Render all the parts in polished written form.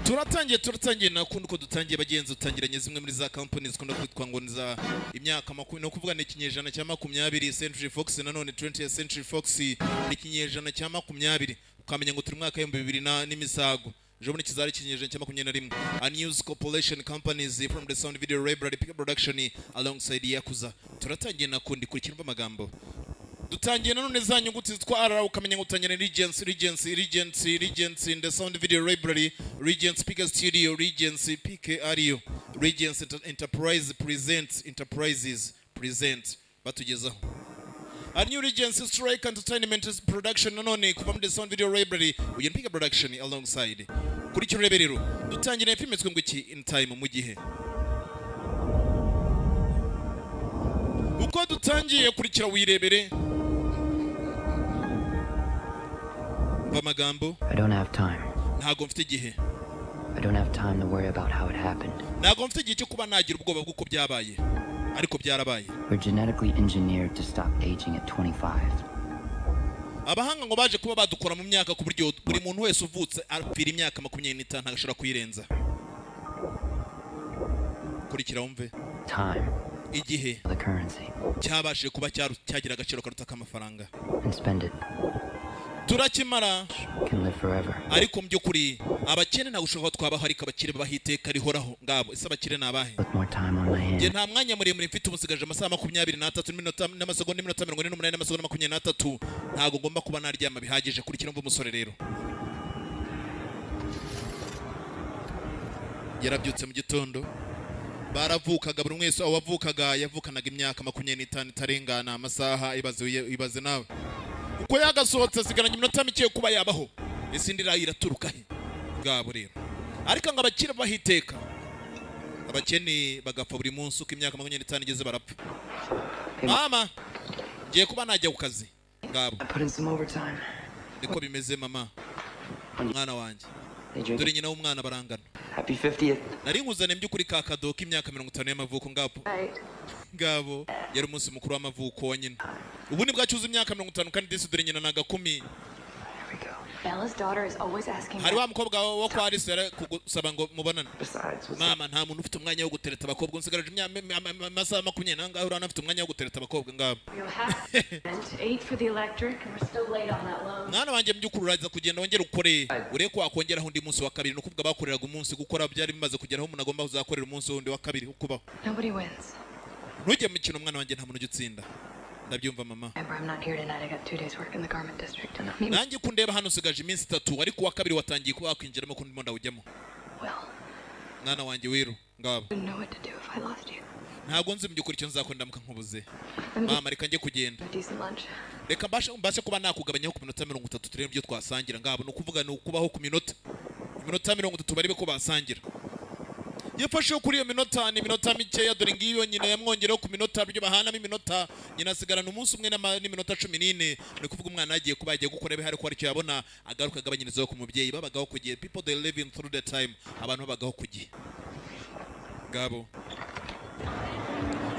Turatangiye nakundi uko dutangiye, bagenzi. Dutangiranye zimwe muri za company zikunda kwitwa ngo ni za imyaka makumyabiri, ni ukuvuga ni ikinyejana cya 20, Century Fox. Nanone 20th Century Fox ni ikinyejana cya 20, ukamenya ngo turi mu mwaka w'ibihumbi bibiri n'imisago. Ejo bundi kizari ikinyejana cya 21. A News Corporation companies from the Sound Video Library Pick Production alongside Yakuza. Turatangiye nakundi, kurikira amagambo. Dutangiye nanone za nyuguti zitwa R, ukamenya ngo utangira Regency, Regency, Regency, Regency in the Sound Video Library, Regency Pick Studio, Regency PKRU, Regency Enterprise presents, Enterprises present, batugezaho A New Regency Strike Entertainment Production. Nanone kuva muri the Sound Video Library, uyu Pick Production alongside. Kuri urebe rero, dutangira filime ngo iki? In Time, mu gihe. Uko dutangiye, kurikira wirebere. Umva amagambo. I don't have time. Ntabwo mfite igihe. I don't have time to worry about how it happened. Ntabwo mfite igihe cyo kuba nagira ubwoba bw'uko byabaye, ariko byarabaye. We're genetically engineered to stop aging at 25. Abahanga ngo baje kuba badukora mu myaka ku buryo buri muntu wese uvutse apfira imyaka 25, ntabwo ashobora kuyirenza. Kurikira wumve. Time, Igihe the currency, cyabashije kuba cyagira agaciro karuta k'amafaranga. and spend it Turakimara. can live forever. Ariko mu by'ukuri abakene ntabwo ushobora kuba twabaho, ariko abakire babaho iteka rihoraho. Ngabo, ese abakire ni abahe? With more time on my Njye hands, nta mwanya muremure mfite. Ubu nsigaje amasaha 23 n'iminota n'amasegonda, n'iminota 48 n'amasegonda 23. Ntabwo ngomba kuba naryama bihagije. Kurikira mva umusore rero yarabyutse mu gitondo. Baravukaga, buri wese aho wavukaga yavukanaga imyaka 25 itarengana amasaha. Ibaze, ibaze nawe uko yagasohotse, asigaranye iminota mike yo kuba yabaho. Ese indi rayi iraturuka he? Bwabo rero, ariko ngo abakire bahiteka, abakene bagapfa buri munsi. Uko imyaka 25 igeze barapfa. Mama, ngiye kuba najya ku kazi. Ngabo. I put in some overtime. Niko bimeze mama, mwana wanjye. Hey, drink. Dore nyina w'umwana barangana. Happy 50th. Nari nkuzaniye by'ukuri ka kado k'imyaka 50 y'amavuko. Ngabo. Ngabo, yari umunsi mukuru w'amavuko wa nyina. Ubu ni bwacyuze imyaka 50 kandi disi dore nyina ni agakumi. There we go. Bella's daughter is always asking. Hari wa mukobwa wo kwa Alice yari kugusaba ngo mubonane. Besides, what's Mama, nta muntu ufite umwanya wo gutereta abakobwa. Nsigaje amasaha makumyabiri n'angahe, urabona afite umwanya wo gutereta abakobwa? Ngabo. You'll have rent, eight for the electric, and we're still late on that loan. Mwana wanjye, mu by'ukuri uraza kugenda wongere ukore, urebe ko wakongeraho undi munsi wa kabiri. Ni ukuvuga bakoreraga umunsi, gukora byari bimaze kugeraho umuntu agomba kuzakorera umunsi wundi wa kabiri ukubaho. Nobody wins. Ntujye mu mikino, mwana wanjye, nta muntu ujya utsinda. Ndabyumva mama. Remember, I'm not here tonight. I got 2 days' work in the garment district. And meet Nanjye ko undeba hano usigaje iminsi 3, ariko uwa kabiri watangiye kuba wakwinjiramo, ko ndimo ndawujyamo. Will. Mwana wanjye wiru, ngabo. Wouldn't know what to do if I lost you. Ntabwo nzi mu by'ukuri icyo nzakora ndamuka nkubuze. Let me Mama, reka njye kugenda. get a decent lunch. Reka mbashe kuba nakugabanyaho ku minota 30, turebe ibyo twasangira. Ngabo, ni ukuvuga ni ukubaho ku minota, iminota 30 barebe ko basangira. Yafasheho kuri iyo minota, ni iminota mikeya. Dore ngiyo nyina yamwongereho ku minota, ibyo bahanamo iminota. Nyina asigarana umunsi umwe n'iminota 14. Ni ukuvuga umwana yagiye kuba yagiye gukora hari ko aricyo yabona, agaruka agabanyirizaho ku mubyeyi. Babagaho ku gihe. People, they living through the time. Abantu babagaho ku gihe. Ngabo,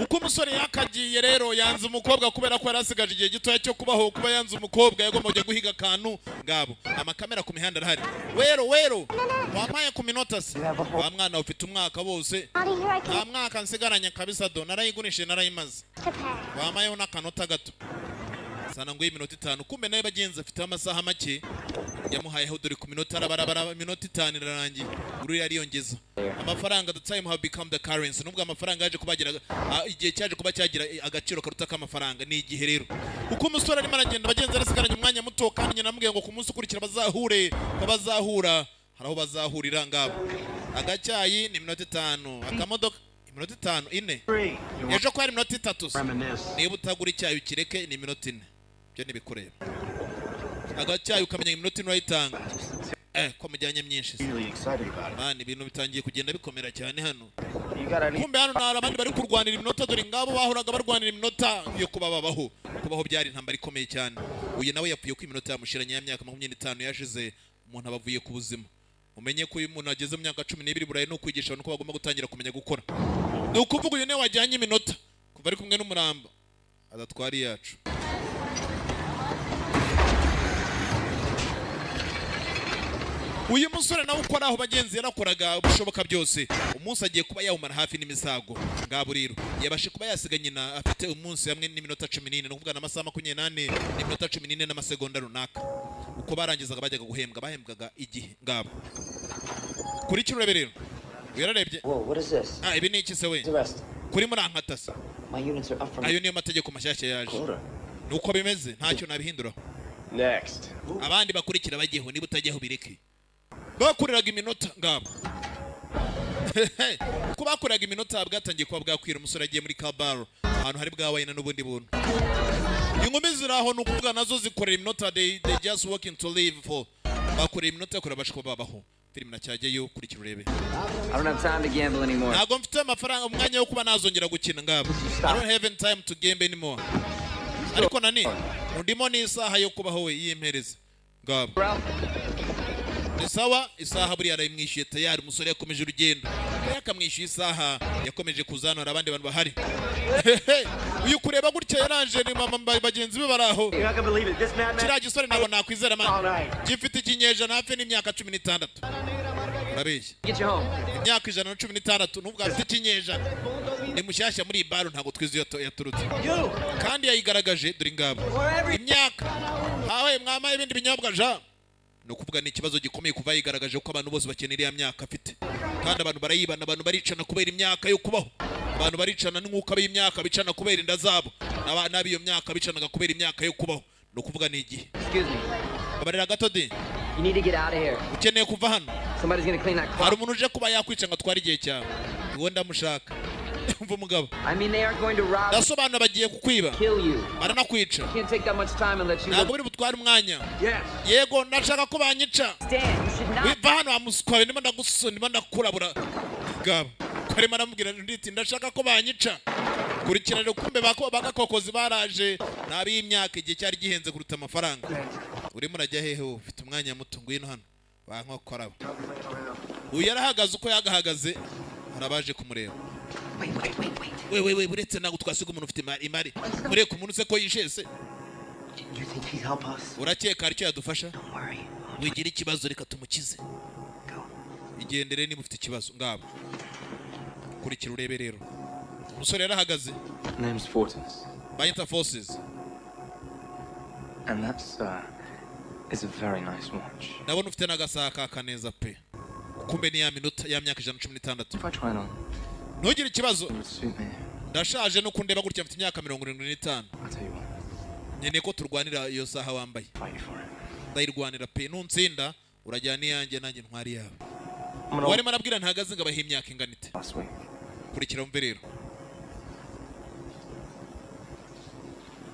uko umusore yakagiye rero, yanze umukobwa kubera ko yari asigaje igihe gitoya cyo kubaho. Kuba yanze umukobwa, yagomba kujya guhiga akantu. Ngabo, amakamera ku mihanda arahari. Wero, wero, wampaye ku minota se wa mwana? Ufite umwaka bose. Nta mwaka nsigaranye kabisa, do narayigurishije, narayimaze. Wampayeho n'akanota gato sana ngo iminota 5. Kumbe nawe bagenzi afite amasaha make yamuhayeho. Dore ku minota arabarabara, iminota 5 irarangiye, uriya ariyongeza amafaranga. The time have become the currency. Nubwo amafaranga yaje kubagira igihe cyaje kuba cyagira agaciro karuta k'amafaranga, ni igihe rero. Uko umusore arimo aragenda, abagenzi, arasigaranye umwanya muto, kandi nyina namubwiye ngo ku munsi ukurikira bazahure, ko bazahura, hari aho bazahurira. Ngabo, agacyayi ni iminota 5, akamodoka iminota 5, 4. Ejo ko hari iminota 3 se? Niba utagura icyayi ukireke, ni iminota 4, ibyo ntibikureba. Agacyayi ukamenya iminota 4 urayitanga. Ko mujyanye myinshi se? Man, ibintu bitangiye kugenda bikomera cyane hano. Kumbe hano hari abandi bari kurwanira iminota. Dore ngabo bahoraga barwanira iminota yo kuba babaho. Kubaho byari intambara ikomeye cyane. Uyu nawe yapfuye ko iminota yamushiranye, ya myaka 25 yashize, umuntu aba avuye ku buzima. Umenye ko uyu muntu ageze mu myaka 12 burayi, ni ukwigisha abantu ko bagomba gutangira kumenya gukora. Ni ukuvuga uyu niwe wajyanye iminota kuva ari kumwe n'umurambo adatwara iyacu. Uyu musore nawe uko ari aho, bagenzi, yarakoraga ibishoboka byose. Umunsi agiye kuba yawumara hafi n'imisago. Ngabo rero yabashe kuba yasiga nyina afite umunsi hamwe n'iminota 14, ni ukuvuga n'amasaha 24 n'iminota 14 n'amasegonda runaka. Uko barangizaga bajyaga guhembwa, bahembwaga igihe. Ngabo kuri kino urebe rero, yararebye. Whoa, what is this? Ah, ibi ni iki se we? The rest. Kuri murankatasa. My units are up from Ayo niyo mategeko mashyashya yaje. quota. Ni uko bimeze, ntacyo nabihinduraho. Next. Abandi bakurikira bajyeho, niba utajyaho bireke. Bakoreraga iminota. Ngabo ko bakoreraga iminota, bwatangiye kuba bwakwira. Umusore agiye muri kabaro, ahantu hari bwa wine n'ubundi buntu. Inkumi ziri aho, ni ukuvuga nazo zikorera iminota. They just working to live for, bakorera iminota kureba babasha kuba babaho. Filime nacyajyayo, kurikira urebe. I don't have time to gamble anymore. Ntabwo mfite amafaranga, umwanya wo kuba nazongera gukina. Ngabo, I don't have any time to gamble anymore. Ariko nani undimo n'isaha yo kubaho we yimpereza. Ngabo ni sawa, isaha buriya arayimwishyuye tayari. Umusore yakomeje urugendo, yakamwishyuye isaha, yakomeje kuzanura abandi bantu bahari. Uyu kureba gutya yaranje ni mama, bagenzi be bari aho. You're not gonna believe it. This madman. Kiriya gisore ntabwo nakwizera man. All night. Gifite ikinyejana hafi n'imyaka 16, urabeshya. Get you home. Imyaka 116, nubwo afite ikinyejana, ni mushyashya muri iyi baro, ntabwo twizi iyo yaturutse. You. Kandi yayigaragaje, dore ingabo, imyaka hawe mwamaye ibindi binyobwa ja. Ni ukuvuga ni ikibazo gikomeye kuva yigaragaje ko abantu bose bakenera iriya myaka afite, kandi abantu barayibana, abantu baricana kubera imyaka yo kubaho, abantu baricana n'umwuka w'imyaka, bicana kubera inda zabo. N'ab'iyo myaka bicanaga kubera imyaka yo kubaho, ni ukuvuga ni igihe. Excuse me. Babarira gato de. You need to get out of here. Ukeneye kuva hano. Somebody's gonna clean that Hari clock. umuntu uje kuba yakwica ngo atware igihe cyawe, uwo ndamushaka. Umva umugabo. I mean, they aren't going to rob, Ndasobanura, bagiye kukwiba. kill you. Baranakwica. Can't take that much time unless you. Ntabwo biri butware umwanya. Yes. Yego, ndashaka ko banyica. Stan, you should not. Wiva hano wa muswa we, ndimo ndagusona, ndimo ndakurabura. Gabo karimo aramubwira nditi ndashaka ko banyica. Kurikira rero, kumbe bagakokozi baraje ni ab'imyaka, igihe cyari gihenze kuruta amafaranga. Urimo urajya hehe wowe? Ufite umwanya muto, ngwino hano bankokora. Uyu yarahagaze, uko yagahagaze hari abaje kumureba. Wait, wait, wait, wait. We we we, uretse, ntabwo twasiga umuntu ufite imari imari. Mureke umuntu se ko yishese. You think he'd help us? Urakeka hari icyo yadufasha? Don't worry. Wigira ikibazo, reka tumukize. Go. Igendere niba ufite ikibazo. Ngabo kurikira urebe rero, umusore yarahagaze. Name's Fortis. Banyita Forces. And that's, is a very nice watch. Ndabona ufite n'agasaha kaka neza pe. Kumbe ni ya minota ya myaka 116. If I try it on, Ntugire ikibazo. it would suit me. Ndashaje nuko ndeba gutya, mfite imyaka 75. I'll tell you what. Nkeneye ko turwanira iyo saha wambaye. Fight you for it. Ndayirwanira pe, nuntsinda urajyana iyanjye, nanjye ntwari yawe. I'm gonna Uwarimo arabwira ntahagaze ngo abahe imyaka ingana ite. last week. Kurikira wumve rero,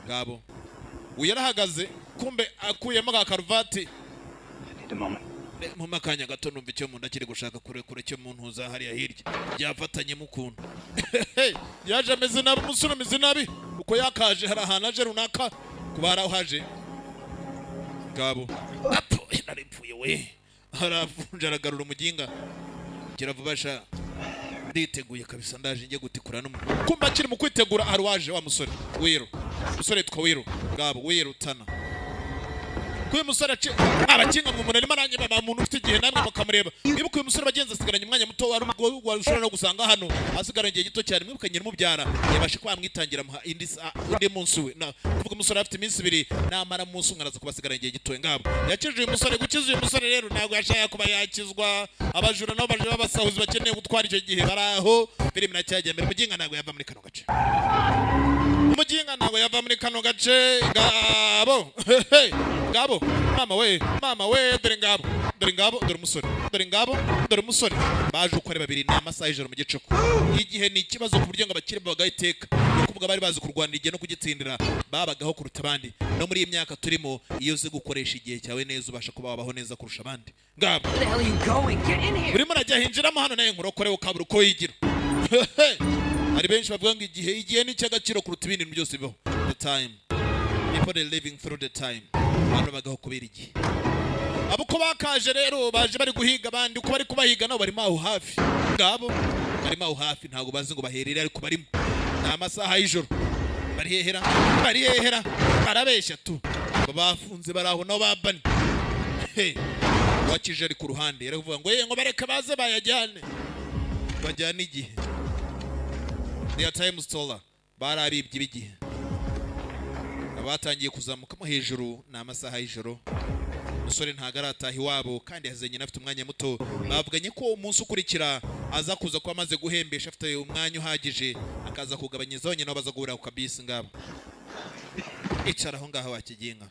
ngabo uyu yarahagaze, kumbe akuyemo ka karuvati. I need a moment. Mu akanya gato numva icyo mu nda kiri gushaka kure kure, cyo mu ntuza hariya hirya byafatanyemo ukuntu. Yaje ameze nabi, umusore ameze nabi uko yakaje, hari ahantu aje runaka kuba hari aho haje. Ngabo apfu, nari mpfuye we. Aravunja, aragarura umuginga, gira vuba sha, nditeguye kabisa, ndaje njye gutikura n'umuntu. Kumba akiri mu kwitegura hari waje, wa musore Wiro. Umusore yitwa Wiro. Ngabo Wiro Tana, ko uyu musore abakinga ngo umuntu arimo aranyeba, ba muntu ufite igihe namwe mukamureba. Mwibuke uyu musore, bagenzi, asigaranye umwanya muto, wari ubwo ushobora no gusanga hano asigaranye igihe gito cyane. Mwibuke nyina umubyara yabashe kuba yamwitangira, amuha indi undi munsi we. Na kuvuga umusore afite iminsi 2, namara umunsi umwe araza kuba asigaranye igihe gito. Ngabo yakijije uyu musore. Gukiza uyu musore rero ntabwo yashaka kuba yakizwa, abajura nabo baje babasahuzi bakeneye gutwara icyo gihe bari aho. Filime iracyajya mbere. Muginga ntabwo yava muri kano gace, umuginga ntabwo yava muri kano gace. Ngabo, ngabo, mama we, mama we, dore ngabo, dore ngabo, dore umusore, dore ngabo, dore umusore. Baje uko ari babiri, ni amasaha y'ijoro mu gicuku. Igihe ni ikibazo ku buryo ngo abakire babagaho iteka, ni ukuvuga bari bazi kurwanira igihe no kugitsindira, babagaho kuruta abandi. No muri iyi myaka turimo, iyo uzi gukoresha igihe cyawe neza, ubasha kuba wabaho neza kurusha abandi. Ngabo. Where the hell are you going? Get in here! Urimo urajya hinjiramo hano nawe nkurokore, ukabura uko wigira. Hari benshi bavuga ngo igihe, igihe ni icy'agaciro kuruta ibindi bintu byose bibaho. The time, people are living through the time. Abantu bagaho kubera igihe. Abo uko bakaje rero, baje bari guhiga abandi, uko bari kubahiga nabo barimo aho hafi. Ngabo barimo aho hafi, ntabwo bazi ngo baherere, ariko barimo. Ni amasaha y'ijoro, bari hehera, bari hehera, barabeshya tu. Abo bafunze bari aho nabo babani. Hey. Wakije ari ku ruhande, yari kuvuga ngo ye ngo bareke baze bayajyane, bajyane igihe. They are time stealer, bari abibyi b'igihe. Abatangiye kuzamukamo hejuru, ni amasaha y'ijoro. Umusore ntabwo arataha iwabo kandi yazanye afite umwanya muto. Bavuganye ko umunsi ukurikira aza kuza kuba amaze guhembesha, afite umwanya uhagije, akaza kugabanyiriza nyine aho baza guhurira ku kabisi. Ngabo icara aho ngaho wakiginga,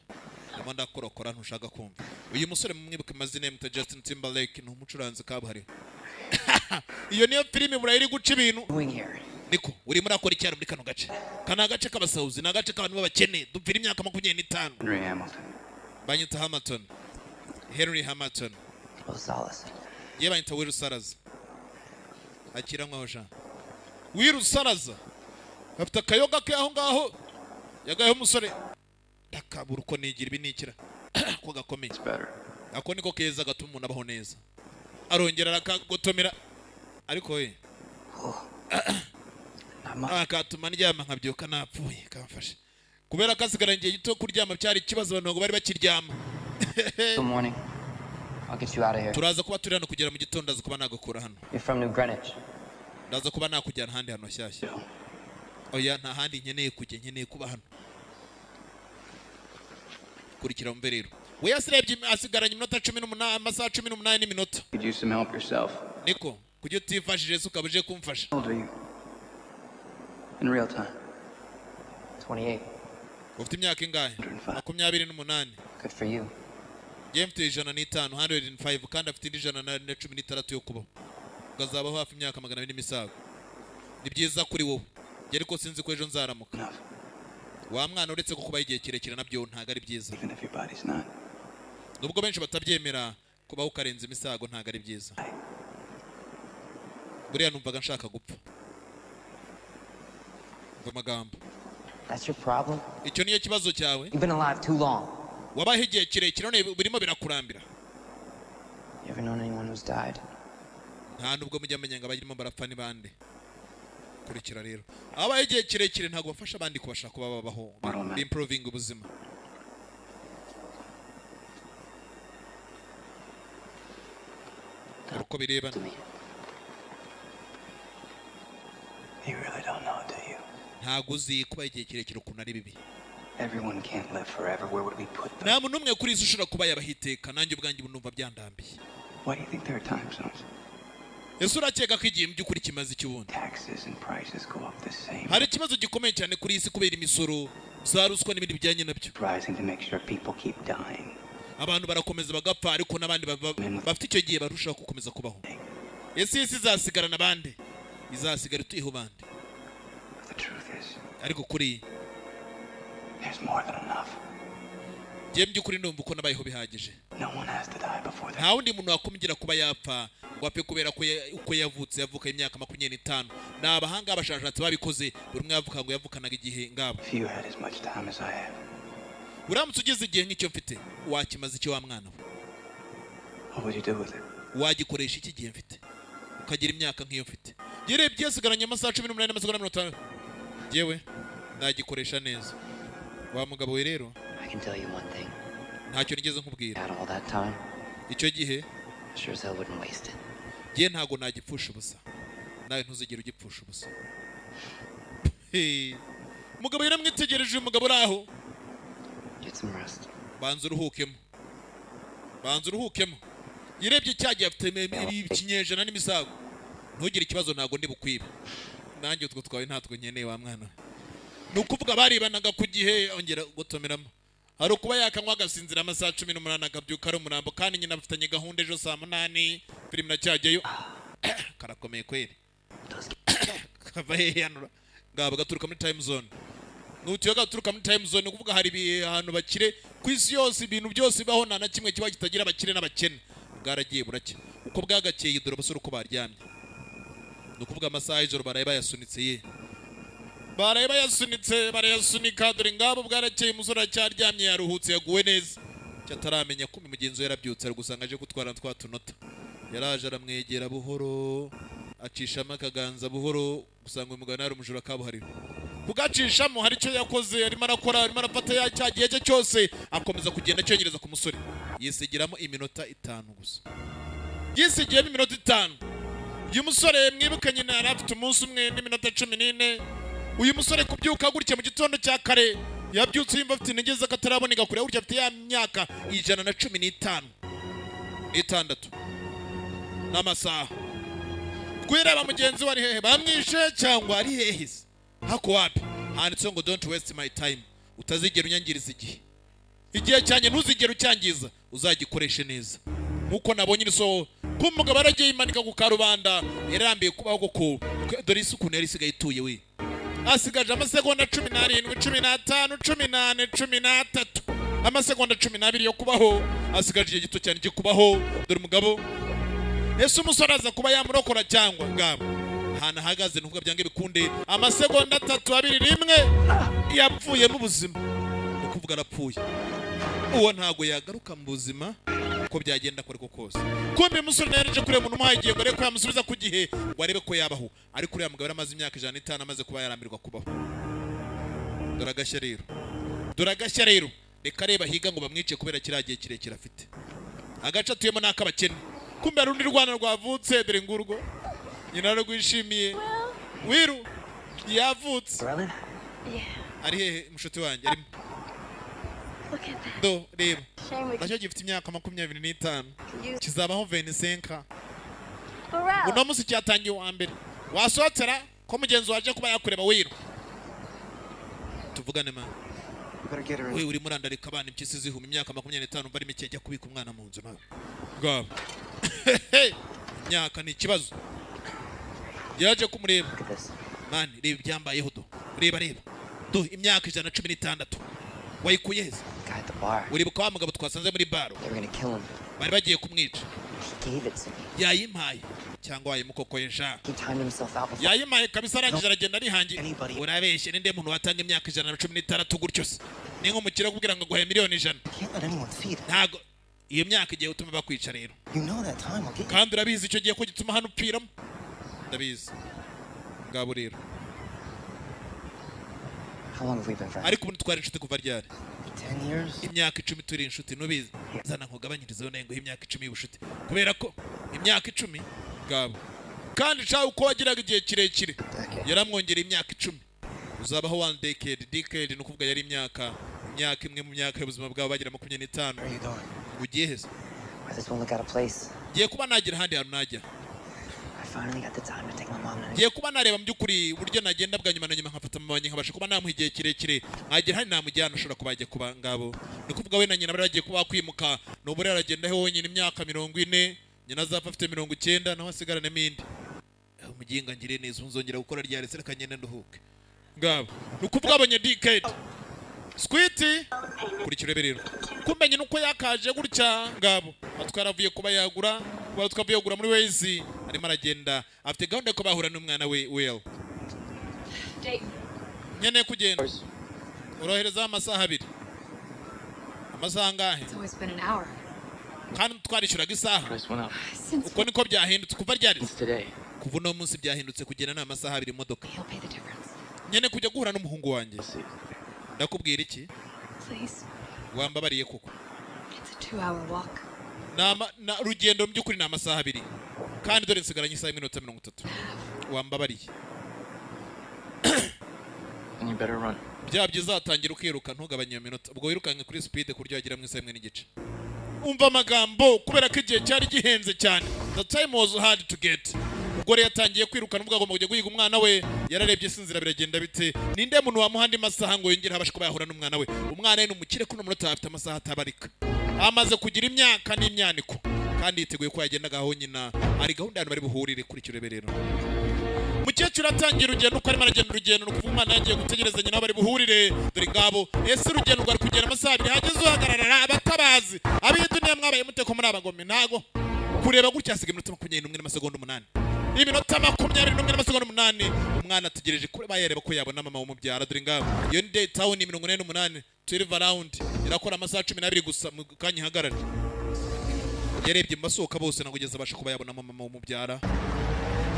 ndimo ndakurokora, ntushaka kumva. Uyu musore mumwibuke amazina ye, muta Justin Timberlake, ni umucuranzi kabuhariwe. Iyo niyo filime burayi iri guca ibintu. Doing here? Niko urimo urakora icyaro muri kano gace? Ka ni agace k'abasahuzi, ni agace k'abantu b'abakene. Dupfira imyaka 25. Henry Hamilton. Banyita Hamilton, Henry Hamilton. Rosales. Ye banyita Will Saraza. Akira nkaho sha Will Saraza afite akayoga ke aho ngaho yagayeho umusore. Ndakabura uko nigira ibi nikira ko gakomeye. It's better. Ako niko keza gatuma umuntu abaho neza. Arongera arakagotomera, ariko we Not much. Akatuma ndyama nkabyuka napfuye. Kamfashe kubera ko asigaranye igihe gito. Kuryama byari ikibazo, abantu ntabwo bari bakiryama. Good morning. I'll get you out of here. Turaza kuba turi hano kugera mu gitondo, ndaza kuba nagukura hano. You're from New Greenwich. Ndaza kuba nakujyana ahandi hantu hashyashya. Oya, nta handi nkeneye kujya, nkeneye kuba hano. Kurikira mve rero, we yasirebye asigaranye iminota 18, amasaha 18 n'iminota. Could use some help yourself. Niko kujya utifashije se ukaba uje kumfasha? How old are you? In real time. 28. Ufite imyaka ingahe? 105. 28. Good for you. Njyewe mfite 105, 105, kandi afite indi 116 yo kubaho, ukazabaho hafi imyaka 200 n'imisago. Ni byiza kuri wowe njye, ariko sinzi ko ejo nzaramuka. Enough. Wa mwana, uretse ko kubaho igihe kirekire nabyo ntabwo ari byiza. Even if your body's not. Nubwo benshi batabyemera, kubaho ukarenza imisago ntabwo ari byiza. Buriya numvaga nshaka gupfa. Umva amagambo. That's your problem? Icyo niyo kibazo cyawe? You've been alive too long. Wabaho igihe kirekire, none birimo birakurambira. You ever known anyone who's died? Nta nubwo mujya menya ngo abarimo barapfa ni bande. Kurikira rero, abaho igihe kirekire ntabwo bafasha abandi kubasha kuba babaho, improving ubuzima. Dore uko birebana. To me. You really don't know, do you? Ntabwo uzi kuba igihe kirekire ukuntu ari bibi. Everyone can't live forever. Where would we put them? Nta muntu n'umwe kuri iyi si ushobora kuba yabaho iteka. Nanjye ubwanjye ubu numva byandambiye. Why do you think there are time zones? Ese urakeka ko igihe mu by'ukuri kimaze iki ubundi? Taxes and prices go up the same. Hari ikibazo gikomeye cyane kuri iyi si kubera imisoro za ruswa n'ibindi bijyanye nabyo. Rising to make sure people keep dying. Abantu barakomeza bagapfa, ariko n'abandi bafite icyo gihe barushaho gukomeza kubaho. Ese iyi si izasigarana abandi, izasigara ituyeho bande? But the truth is, Ariko kuri there's more than enough. njye mu by'ukuri ndumva uko nabayeho bihagije. No one has to die before Nta wundi muntu wakumbwira kuba yapfa ngo apfe kubera ko uko yavutse yavuka imyaka 25. Ni abahanga, abashakashatsi babikoze. Buri umwe yavuka ngo yavukanaga igihe ngabo. If you had as much time as I have, Uramutse ugize igihe nk'icyo mfite, wakimaze icyo wa mwana we? what would you do with it? Wagikoresha iki gihe mfite, ukagira imyaka nk'iyo mfite? Yerebye yasigaranye amasaha 18 n'amasegonda 50. Yewe, nagikoresha neza wa mugabo we rero. I can tell you one thing. Ntacyo nigeze nkubwira. Out all that time, Icyo gihe, I sure as hell wouldn't waste it. njye ntabwo nagipfusha ubusa, nawe ntuzigere ugipfusha ubusa. Hey. Umugabo yaramwitegereje, uyu mugabo uri aho. Get some rest. Banza uruhukemo, banza uruhukemo. Yirebye cya gihe afite ikinyejana n'imisago. Ntugire ikibazo, ntabwo ndi bukwibe. Nanjye utwo twawe ntatwo nkeneye wa mwana we. Ni ukuvuga baribanaga ku gihe. Ongera gutomeramo, hari ukuba yakanywa agasinzira amasaha 18, akabyuka ari umurambo, kandi nyina bafitanye gahunda ejo saa 8. Filime iracyajyayo. Karakomeye kweri. Kava hehe hanura? Ngabo gaturuka muri time zone. Nutiyo gaturuka muri time zone, ni ukuvuga hari ahantu bakire ku isi yose. Ibintu byose bibaho, nta na kimwe kiba kitagira abakire n'abakene. Bwaragiye buracya, uko bwagakeye dore abasore uko baryamye. Ni ukuvuga amasaha y'ijoro baraye bayasunitse, ye baraye bayasunitse, barayasunika. Dore ngabo bwarakeye, umusore aracyaryamye, yaruhutse, yaguwe neza. Icyo ataramenya ko mugenzi we yarabyutse, ari gusanga aje gutwara twa tunota. Yaraje aramwegera buhoro, acishamo akaganza buhoro, gusanga uyu mugabo nawe ari umujura kabuhariwe. Kugacishamo hari icyo yakoze, arimo arakora, arimo arafata ya cya gihe cye cyose, akomeza kugenda acyongereza ku musore. Yisigiramo iminota 5 gusa, yisigiyemo iminota 5. Uyu musore, mwibuke, nyina yari afite umunsi umwe n'iminota 14. Uyu musore kubyuka gutya mu gitondo cya kare, yabyutse yumva afite intege z'akataraboneka kure gutya, afite ya myaka 115 n'itandatu n'amasaha. Twireba mugenzi we ari hehe? Bamwishe cyangwa ari hehe se? Hako wapi? Handitseho ngo "Don't waste my time", utazigera unyangiriza igihe, igihe cyanjye ntuzigere ucyangiza, uzagikoreshe neza. Nkuko nabonye iri soho ko umugabo yaragiye yimanika ku karubanda, yarambiye kubaho koko. Dore isi ukuntu yari isigaye ituye. We asigaje amasegonda 17, 15, 14, 13, amasegonda 12 yo kubaho. Asigaje igihe gito cyane cyo kubaho. Dore umugabo. Ese umusore aza kuba yamurokora cyangwa? Ngabo ahantu ahagaze, ntuvuga byange bikunde. Amasegonda 3, 2, 1, yapfuye mu buzima. Ni ukuvuga arapfuye, uwo ntabwo yagaruka mu buzima uko byagenda ko ariko kose. Kumbe umusore nawe yaje kureba umuntu umuhaye igihe ngo arebe ko yamusubiza ku gihe, ngo arebe ko yabaho. Ariko uriya mugabo yari amaze imyaka 105 amaze kuba yarambirwa kubaho. Dore agashya rero, dore agashya rero. Reka reba higa ngo bamwice kubera kiriya gihe kirekire afite. Agace atuyemo ni ak'abakene. Kumbe hari urundi rwana rwavutse, dore ngurwo, nyina rwishimiye. Wiru yavutse. Berlin? Ari hehe mushuti wanjye? Arimo. Look at that. Do reba. Shame we Nacyo gifite imyaka 25, use kizabaho 25. Pharrell. Uno munsi cyatangiye uwa mbere. Wasohotera ko mugenzi waje kuba yakureba. Wiru, tuvugane ma. You better get her in. We urimo urandarika abana, impyisi zihuma. Imyaka 25 bari mike, jya kubika umwana mu nzu nawe bwabo. Imyaka ni ikibazo. Yaje kumureba. Look at this. Man, reba ibyambayeho. Do reba, reba, do imyaka 116 wayikuye heza? Guy at the bar. Uribuka wa mugabo twasanze muri baro? They were gonna kill him. Bari bagiye kumwica. He gave it to me. Yayimpaye cyangwa wayimukokoyesha? He timed himself out before. Yayimpaye kabisa, arangije aragenda arihangiye. Anybody. Urabeshye. Ninde muntu watanga imyaka 116 gutyo se? Ni nk'umukire kubwira ngo aguhaye miliyoni 100. Can't let anyone see that. Ntago iyo myaka igiye gutuma bakwica rero. You know that time will get you. Kandi urabizi icyo gihe ko gituma hano upfiramo. Ndabizi. Ngabo rero. How long have we been friends? Ariko ubundi twari inshuti kuva ryari? 10 years? Imyaka 10 turi inshuti, nubizi. Zana nkugabanyirizeho nawe nguhe imyaka 10 y'ubushuti, kubera ko imyaka 10 ngabo. Kandi shawe uko wagiraga igihe kirekire, yaramwongereye imyaka 10, uzabaho one decade. Decade ni ukuvuga yari imyaka imwe mu myaka y'ubuzima bwabo bagira 25. Where are you going? Ugiye heza? I just won't look out of place. Ngiye kuba nagira ahandi hantu najya. I finally got the time to take my mom to Ngiye kuba nareba mu by'ukuri uburyo nagenda bwa nyuma na nyuma, nkafata mama wanjye, nkabasha kuba namuha igihe kirekire, nkagera hano namujyana, ushobora kuba yajya kuba. Ngabo, ni ukuvuga we na nyina bari bagiye kuba kwimuka. Ni ubu rero aragenda he wenyine? Imyaka 40, nyina azapfa afite 90, naho asigaranemo indi. Umuginga ngire neza, ubu nzongera gukora ryari se? Reka ngende nduhuke. Ngabo, ni ukuvuga abonye decade. Squiti, kurikira urebe rero. Kumbe nyina uko yakaje gutya, ngabo atwara avuye kuba yagura, kuba twavuye kugura muri Waze, arimo aragenda, afite gahunda yo kuba bahura n'umwana we Will. Dayton. Nkeneye kugenda. Uroherezaho amasaha 2, amasaha angahe? It's always been an hour. Kandi twarishyuraga isaha. Price went up. Since Uko niko byahindutse. Kuva ryari? Since today. Kuva uno munsi byahindutse, kugenda ni amasaha 2 imodoka. He'll pay the difference. Nkeneye kujya guhura n'umuhungu wanjye. We'll see. Ndakubwira iki? Please. Wambabariye kuko? It's a 2-hour walk. Ni rugendo mu by'ukuri ni amasaha 2, kandi dore nsigaranye isaha y'iminota 30. Wambabariye? Then you better run. Byaba byiza watangira ukiruka, ntugabanye iyo minota. Ubwo wirukanke kuri speed ku buryo wagera mu isaha imwe n'igice. Umva amagambo, kubera ko igihe cyari gihenze cyane, the time was hard to get. Ubwo rero yatangiye kwirukana, ubwo agomba kujya guhiga umwana we. Yararebye se inzira biragenda bite? Ninde muntu wamuha andi masaha ngo yongere abashe kuba yahura n'umwana we? Umwana we ni umukire, kuri uno munota afite amasaha atabarika, amaze kugira imyaka n'imyaniko, kandi yiteguye ko yagendaga aho nyina hari gahunda y'ahantu bari buhurire. Kuri icyo rero, mukecuru atangira urugendo. Uko arimo aragenda urugendo, ni ukuvuga umwana yagiye gutegereza nyina aho bari buhurire. Dore ngabo. Ese urugendo rwari kugenda amasaha 2, hageze uhagararara abatabazi ab'iduniya mwabaye mute ko muri abagome? Ntago kureba gutya, hasigaye iminota 21 n'amasegonda 8, iminota 21 n'amasegonda 8. Umwana ategereje kuba yareba ko yabona mama wumubyara. Dore ngabo, iyo ni day town 48, 12 round irakora amasaha 12 gusa mu kanya ihagarare. Yarebye mu basohoka bose, ntabwo ugeze abasha kuba yabonamo mama wumubyara.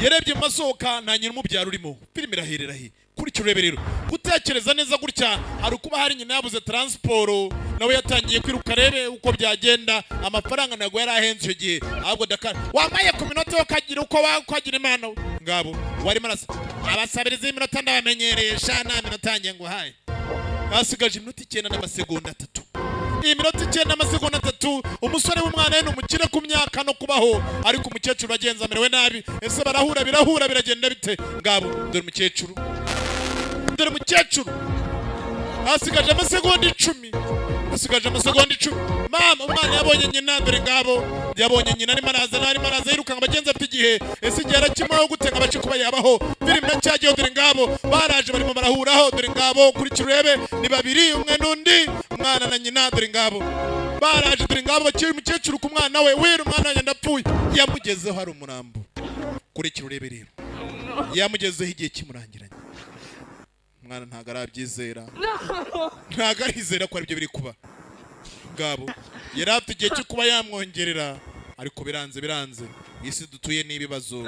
Yarebye mu mashoka, nta nyina umubyara urimo. Filime iraherera he? Kurikira urebe rero. Gutekereza neza gutya, hari ukuba hari nyina yabuze transport, nawe yatangiye kwiruka arebe uko byagenda. Amafaranga ntabwo yari ahenze icyo gihe, ahubwo Dakar wamaye ku minota yo kagira uko wakagira imana. Ngabo warimo arasa abasabiriza iminota, ndabamenyereye sha, nta minota yanjye nguhaye. Hasigaje iminota 9 n'amasegonda 3. Iyi minota 9 n'amasegonda 3, umusore w'umwana we ni umukire ku myaka no kubaho, ariko umukecuru agenza amerewe nabi. Ese barahura? Birahura, biragenda bite? Ngabo, dore umukecuru, dore umukecuru. Hasigaje amasegonda 10, hasigaje amasegonda 10. Mama, umwana yabonye nyina, dore ngabo, yabonye nyina arimo araza, arimo araza yirukanka. Abagenzi afite igihe, ese igihe arakimuhaho gute ngo abashe kuba yabaho? Filime cyagiyeho, dore ngabo baraje, barimo barahuraho, dore ngabo. Kurikira urebe, ni babiri, umwe n'undi, umwana na nyina. Dore ngabo baraje, dore ngabo bakiri umukecuru ku mwana we. Wera, umwana wanjye ndapfuye. Yamugezeho hari umurambo. Kurikira urebe rero, yamugezeho igihe kimurangiranye. Umwana ntabwo arabyizera, ntabwo arizera ko aribyo biri kuba. Ngabo yari afite igihe cyo kuba yamwongerera, ariko biranze, biranze. Isi dutuye n'ibibazo,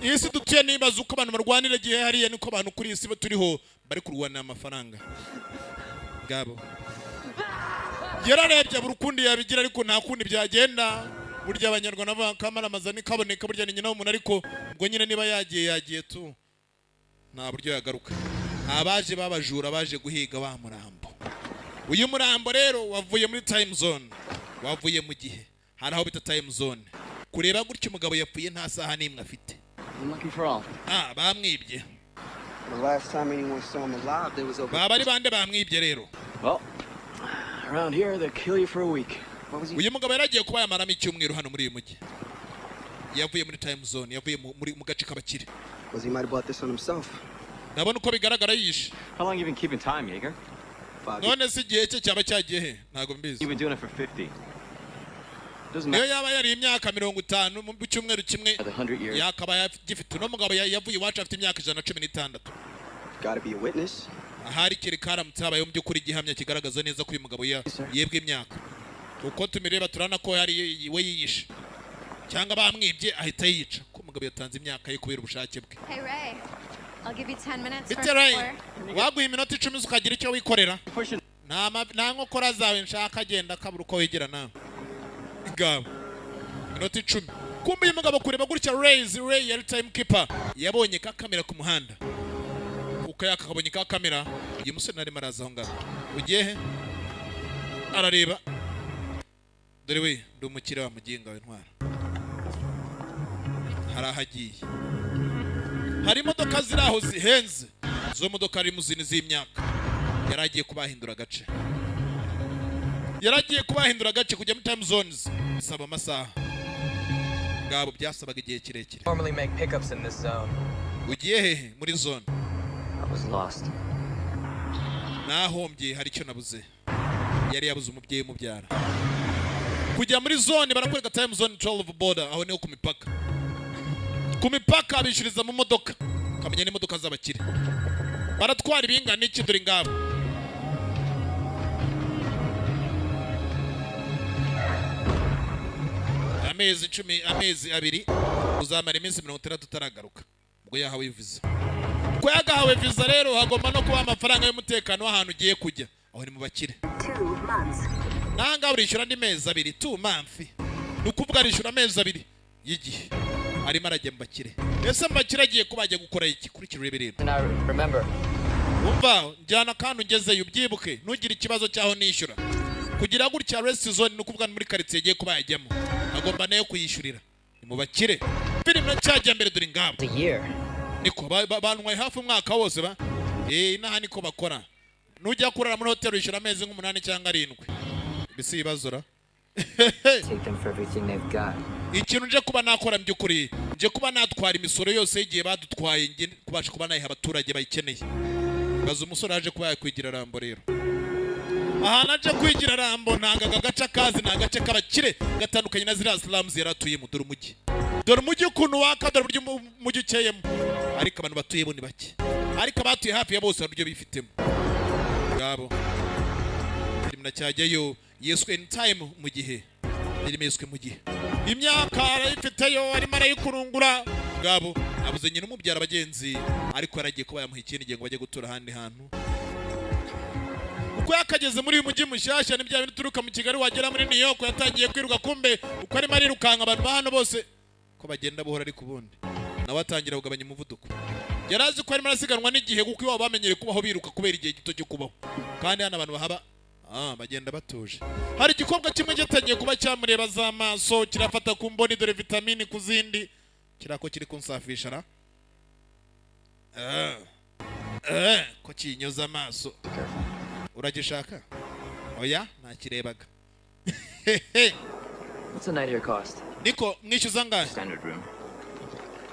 iyi si dutuye n'ibibazo. Uko abantu barwanira igihe hariya, niko abantu kuri iyi si turiho bari kurwanira amafaranga. Ngabo yararebye buri ukundi yabigira, ariko nta kundi byagenda. Burya Abanyarwanda bavuga kamaramaza ntikaboneka, burya ni nyina w'umuntu, ariko ubwo nyine niba yagiye, yagiye tu, nta buryo yagaruka. Abaje babajura baje guhiga wa murambo. Uyu murambo rero wavuye muri time zone, wavuye mu gihe, hari aho bita time zone. Kureba gutya, umugabo yapfuye nta saha n'imwe afite. Unlucky for all. Ah, bamwibye. The last time anyone saw him alive, there was over. Baba ari bande bamwibye rero? Well, around here they'll kill you for a week. What was he? Uyu mugabo yari agiye kuba yamaramo icyumweru hano muri uyu mujyi. Yavuye muri time zone, yavuye mu gace k'abakire. Was he might have bought this on himself. Ndabona uko bigaragara yishe. How long you been keeping time, Jaeger? 5 None se igihe cye cyaba cyagiye he? Ntabwo mbizi. You've been doing it for 50. Doesn't Niyo matter. yaba yari imyaka 50 mu cyumweru kimwe, The 100 years. yakaba gifite. Uno mugabo yavuye iwacu afite imyaka 116. Gotta be a witness. Ahari kereka haramutse habayeho mu by'ukuri igihamya kigaragaza neza ko uyu mugabo yebwe imyaka. Uko tumireba, turabona ko hari we yiyishe cyangwa bamwibye ahita yiyica, ko umugabo yatanze imyaka ye kubera ubushake bwe. Hey, Ray. I'll give you 10 minutes for Bite, Ray? explore. Waguha iminota 10 ukagira icyo wikorera. Pushing. Nta nkokora zawe nshaka, agenda akabura uko wigira nawe. Ngabo iminota 10. Kumbe uyu mugabo kureba gutya, Rays, Ray yari time keeper, yabonye ka kamera ku muhanda. Uko yakakabonye ka kamera, uyu musore narimo araza aho ngaho. Ugiye he? Arareba, dore we, ndi umukire wa muginga we ntwara. Hari aho agiye, hari imodoka ziri aho zihenze. Izo modoka limousine z'imyaka. Yari agiye kubahindura agace, yari agiye kubahindura agace. Kujya muri time zones bisaba amasaha, ngabo byasabaga igihe kirekire. Normally make pickups in this zone. Ugiye hehe muri zone? I was lost. Nahombye, hari icyo nabuze. Yari yabuze umubyeyi umubyara. Kujya muri zone, barakwereka time zone 12 border, aho niho ku mipaka. Ku mipaka bishyuriza mu modoka, ukamenya n'imodoka z'abakire baratwara ibingana iki. Dore ngabo. Amezi 10, amezi 2, uzamara iminsi 60 utaragaruka. Ubwo yahawe viza. Ko yagahawe viza rero, hagomba no kuba amafaranga y'umutekano w'ahantu ugiye kujya. Aho ni mu bakire. Nangaha urishyura andi mezi 2, 2 months, ni ukuvuga arishyura amezi 2 y'igihe arimo arajya mu bakire. Ese mu bakire agiye kuba ajya gukora iki? Kurikira urebe rero. And I remember, Umva, njyana kandi ungezeyo ubyibuke, ntugire ikibazo cy'aho nishyura. Kugira gutya, rest zone, ni ukuvuga ni muri karitsiye agiye kuba yajyamo, agomba nayo kuyishyurira. Ni mu bakire. Filime cyajya mbere, dore ingamba. A year. Niko bantwaye hafi umwaka wose ba inaha niko bakora. Nujya kurara muri hoteli wishyura amezi nk'umunani cyangwa 7. Ibi si ibibazo ra? Take them for everything they've got. Ikintu nje kuba nakora mu by'ukuri, nje kuba natwara imisoro yose y'igihe badutwaye, nge kubasha kuba nayiha abaturage bayikeneye. Baza umusore aje kuba yakwigira Rambo rero. Ahantu aje kwigira Rambo, ntabwo aka gace akazi, ni agace k'abakire gatandukanye na ziriya slums yari atuyemo. Dore umujyi, dore umujyi ukuntu waka, dore uburyo umujyi ukeyemo, ariko abantu batuyemo ni bake, ariko abatuye hafi ya bose hari uburyo bifitemo. Ngabo filime cyajyayo, yiswe In Time, mu gihe. Filime yiswe mu gihe. Imyaka arayifiteyo, arimo arayikurungura. Ngabo abuze nyina umubyara, abagenzi, ariko yaragiye kuba yamuha ikindi gihe ngo bajye gutura ahandi hantu. Uko yakageze muri uyu mujyi mushyashya, ni bya bintu uturuka mu Kigali wagera muri New York. Yatangiye kwiruka, kumbe uko arimo arirukanka, abantu ba hano bose ko bagenda buhoro, ariko ubundi nawe atangira kugabanya umuvuduko. Yari azi ko arimo arasiganwa n'igihe, kuko iwabo bamenyereye kubaho biruka kubera igihe gito cyo kubaho, kandi hano abantu bahaba bagenda batuje. Hari igikobwa kimwe gitangiye kuba cyamureba z'amaso, kirafata ku mboni, dore vitamini ku zindi kirako kiri kunsafisha ra. Ko kinyoza amaso, uragishaka? Oya, ntakirebaga. What's a night here cost? Niko mwishyuza angahe? Standard room.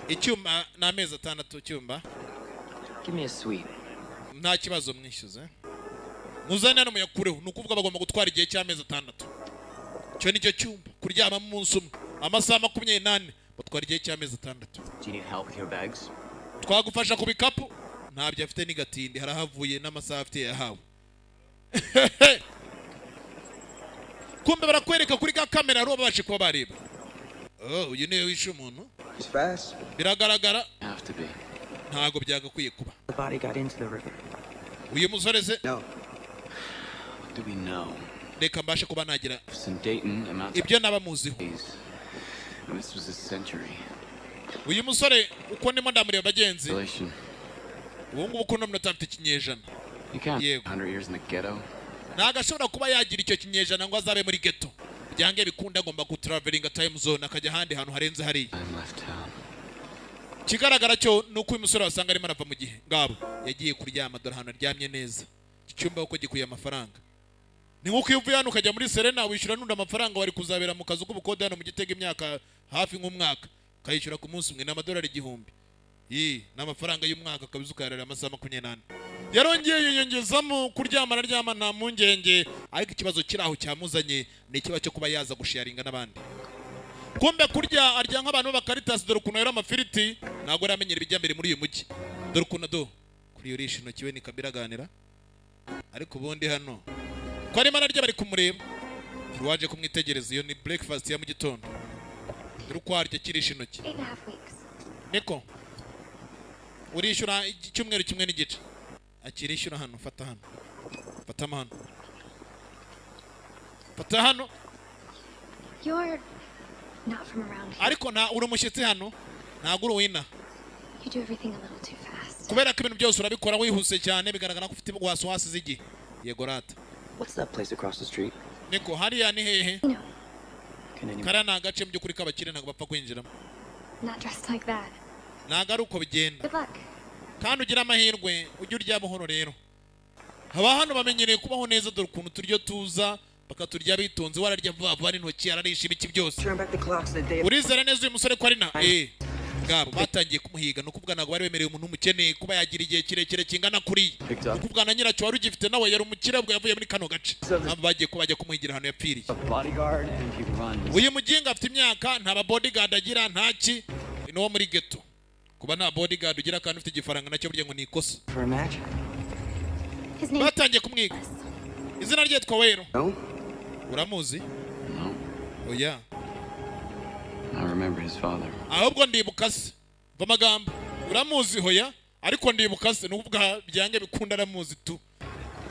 Icyumba ni amezi 6 icyumba. Give me a suite. Nta kibazo, mwishyuze, muzane hano muyakureho. Ni ukuvuga bagomba gutwara igihe cy'amezi 6, icyo ni cyo cyumba. Kuryamamo umunsi umwe amasaha 24, batwara igihe cy'amezi 6. Do you need help with your bags? Twagufasha ku bikapu? Ntabyo afite n'igatindi, harahavuye n'amasaha afite yahawe. Kumbe barakwereka kuri ka kamera, ari babashe kuba bareba. Oh, uyu niwe wishe umuntu. It's fast. Biragaragara. Have to be. Ntabwo byagakwiye kuba. The body got into the river. Uyu musore se? No. What do we know? Reka mbashe kuba nagira It's in Dayton, amounts ibyo naba muziho. And this was a century. Uyu musore uko ndimo ndamureba, bagenzi, Relation. ubu ngubu kuno minota afite ikinyejana. You count Yego. 100 years in the ghetto. Ntabwo ashobora kuba yagira icyo kinyejana ngo azabe muri ghetto. Byange bikunda agomba gutravelinga time zone, akajya ahandi hantu harenze hariya. I'm left town. Ikigaragara cyo ni uko uyu musore wasanga arimo arava mu gihe. Ngabo yagiye kuryama, dore ahantu aryamye neza. Iki cyumba kuko gikwiye amafaranga, ni nk'uko iyo uvuye hano ukajya muri Serena wishyura n'undi amafaranga wari kuzabera mu kazu k'ubukode hano mu Gitega imyaka hafi nk'umwaka, ukayishyura ku munsi umwe. Ni amadolari 1000. Iyi ni amafaranga y'umwaka kabisa, ukayarara amasaha 24. Yarongeye yiyongezamo kuryama, araryama nta mpungenge. Ariko ikibazo kiri aho cyamuzanye ni ikibazo cyo kuba yaza gusharinga n'abandi. Kumbe kurya arya nk'abantu b'abakaritasi. Dore ukuntu yari amafiriti, ntabwo aramenyera ibijya mbere muri uyu mujyi. Dore ukuntu do kuri urisha intoki we ni kabira aganira, ariko ubundi hano ko arimo ararya bari kumureba. Hari uwaje kumwitegereza. Iyo ni breakfast ya mu gitondo. Dore uko arya akirisha intoki. 8.5 weeks. Niko urishyura icyumweru kimwe n'igice. Akirishyura hano. Fata hano, fatamo hano, fata hano. You're not from around here. Ariko nta uri umushyitsi hano, ntabwo uri uwina. You do everything a little too fast. Kubera ko ibintu byose urabikora wihuse cyane, bigaragara ko ufite wasiwasi z'igihe. Yego rata. What's that place across the street? Niko hariya ni hehe? No, Can anyone Kariya ni agace mu by'ukuri k'abakire, ntabwo bapfa kwinjiramo. not dressed like that. Ntabwo ari uko bigenda. Good luck. Kandi ugira amahirwe, ujye urya buhoro. Rero haba hano bamenyereye kubaho neza. Dore ukuntu turyo tuza bakaturya bitonze, wararya vuba vuba n'intoki, ararisha ibiki byose. Turn back the clocks the day. Urizera neza uyu musore ko ari na ngabo batangiye kumuhiga? Ni ukuvuga ntabwo bari bemereye umuntu w'umukene kuba yagira igihe kirekire kingana kuriya. Picked up. Ni ukuvuga na nyiracyo wari ugifite nawe yari umukire, ubwo yavuye muri kano gace. Mpamvu bagiye kuba bajya kumuhigira ahantu yapfiriye. A bodyguard and he runs. Uyu muginga afite imyaka, nta ba bodyguard agira, ntaki, ni uwo muri ghetto. Kuba nta bodyguard ugira kandi ufite igifaranga, nacyo burya ngo ni ikosa. For a match? His name Batangiye kumwiga. Izina rye yitwa Wero. No? Uramuzi? No. Oya. I remember his father. Ahubwo ndibuka se. Mva amagambo, uramuzi? Hoya, ariko ndibuka se. Ni ukuvuga byange bikunda aramuzi tu,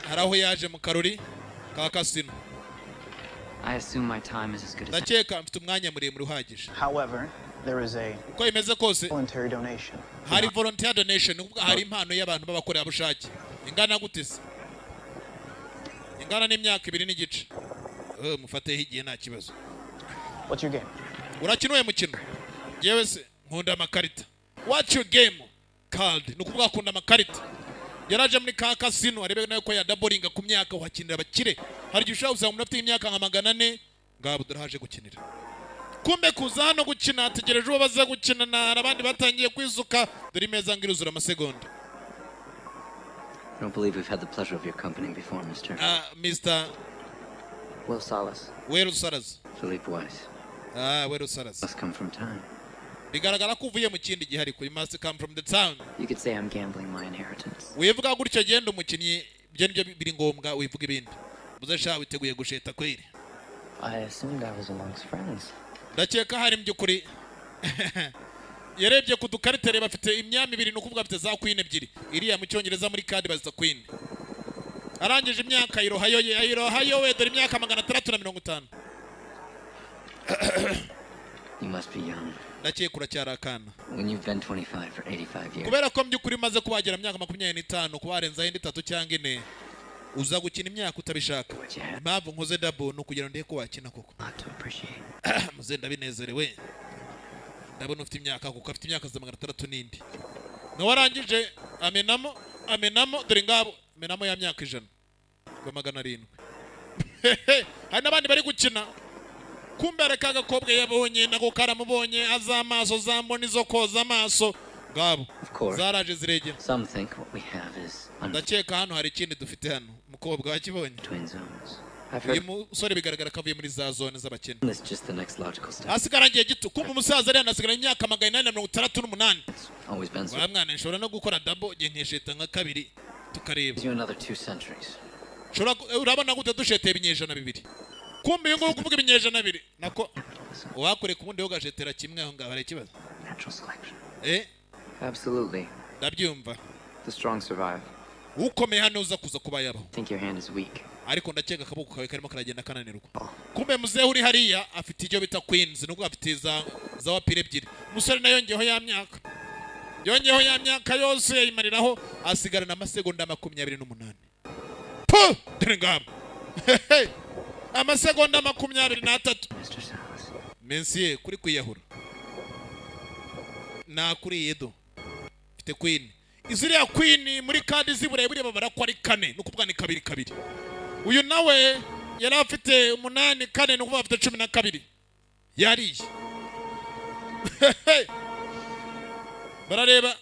hari aho yaje mu karori ka kasino. I assume my time is as good as Ndakeka mfite umwanya muremure uhagije. However, there is a Uko bimeze kose, voluntary donation. hari volunteer donation, ni ukuvuga hari impano y'abantu b'abakorerabushake. Ingana gute se? Ingana n'imyaka 2 n'igice. Mufateho igihe, nta kibazo. What's your game? Urakina uwuhe mukino? Yewe se, nkunda amakarita. What's your game? Card. Ni ukuvuga akunda amakarita. Yaraje muri ka kasino arebe nawe ko yadaboringa ku myaka. Uhakinira abakire. Hari igihe ushobora gusanga umuntu afite imyaka nka 400. Ngabo dore haje gukinira. Kumbe kuza hano gukina ategereje uwo baza gukina na hari abandi batangiye kwisuka. Dore imeza ngo iruzura amasegonda. I don't believe we've had the pleasure of your company before, Mr. Mr. Will Salas. Weru Salas. Philippe Weiss. Weru Salas. Must come from time. Bigaragara ko uvuye mu kindi gihe, ariko you must come from the town. You could say I'm gambling my inheritance. Wivuga gutyo, genda umukinnyi, ibyo nibyo biri ngombwa, wivuga ibindi. Muze sha, witeguye gusheta kweri? I assumed I was amongst friends. Ndakeka hari mu by'ukuri Yarebye ku dukarita, reba, afite imyami ibiri, ni ukuvuga afite za queen ebyiri. Iriya mu Cyongereza muri card bazita queen. Arangije imyaka ayirohayo ye, ayirohayo we. Dore imyaka 650. You must be young. Ndakeka uracyari akana. When you've been 25 for 85 years. Kubera ko by'ukuri umaze kuba wagera mu myaka 25, kuba warenzaho indi itatu cyangwa ine, uza gukina imyaka utabishaka. Impamvu nkoze double ni ukugira ngo ndebe ko wakina koko. Lot to appreciate. Muze, ndabinezerewe, ndabona ufite imyaka, kuko afite imyaka za 600 n'indi. Nawe arangije amenamo, amenamo, dore ngabo, amenamo ya myaka 100 ngo 700. Hehe, hari n'abandi bari gukina. Kumbe hari ka gakobwa yabonye, nako karamubonye, aza amaso za mboni zo koza amaso ngabo. Of course. Zaraje ziregera. Some think what we have is Ndakeka hano hari ikindi dufite hano, umukobwa wakibonye. between zones. I've Uyu heard musore bigaragara ko avuye muri za zone z'abakene. it's just the next logical step. Hasigarangiye gito. Kumva umusaza ariya anasigara imyaka 868. It's always been so. Wa mwana, nshobora no gukora double, igihe nkesheta nka kabiri tukareba. Gives you another 2 centuries. Urabona gute dusheteye ibinyejana 2? Kumbe uyu nguyu kuvuga ibinyejana 2 nako Capitalism. Wakureka ubundi ugashetera kimwe aho ngaho, hari ikibazo? Natural selection. Eh. Absolutely. Ndabyumva. The strong survive. Ukomeye hano uza kuza kuba yabaho. Think your hand is weak. Ariko ndakeka akaboko kawe karimo karagenda kananirwa. Kumbe muzehe uri hariya afite icyo bita queens, nubwo afite za wapire ebyiri. Umusore nayo yongeyeho ya myaka, yongeyeho ya myaka yose yayimariraho, asigarana amasegonda 28. Puh! Dore ngabo. Hehe! Amasegonda 23. Mr. Salas. Mensiye kuri kwiyahura nakuriye do mfite queen. Iziriya queen muri card z'iburayi buriya babara ko ari kane, ni ukuvuga ni kabiri kabiri. Uyu nawe yari afite umunani kane, ni ukuvuga afite 12. Yariye. Hehe! Barareba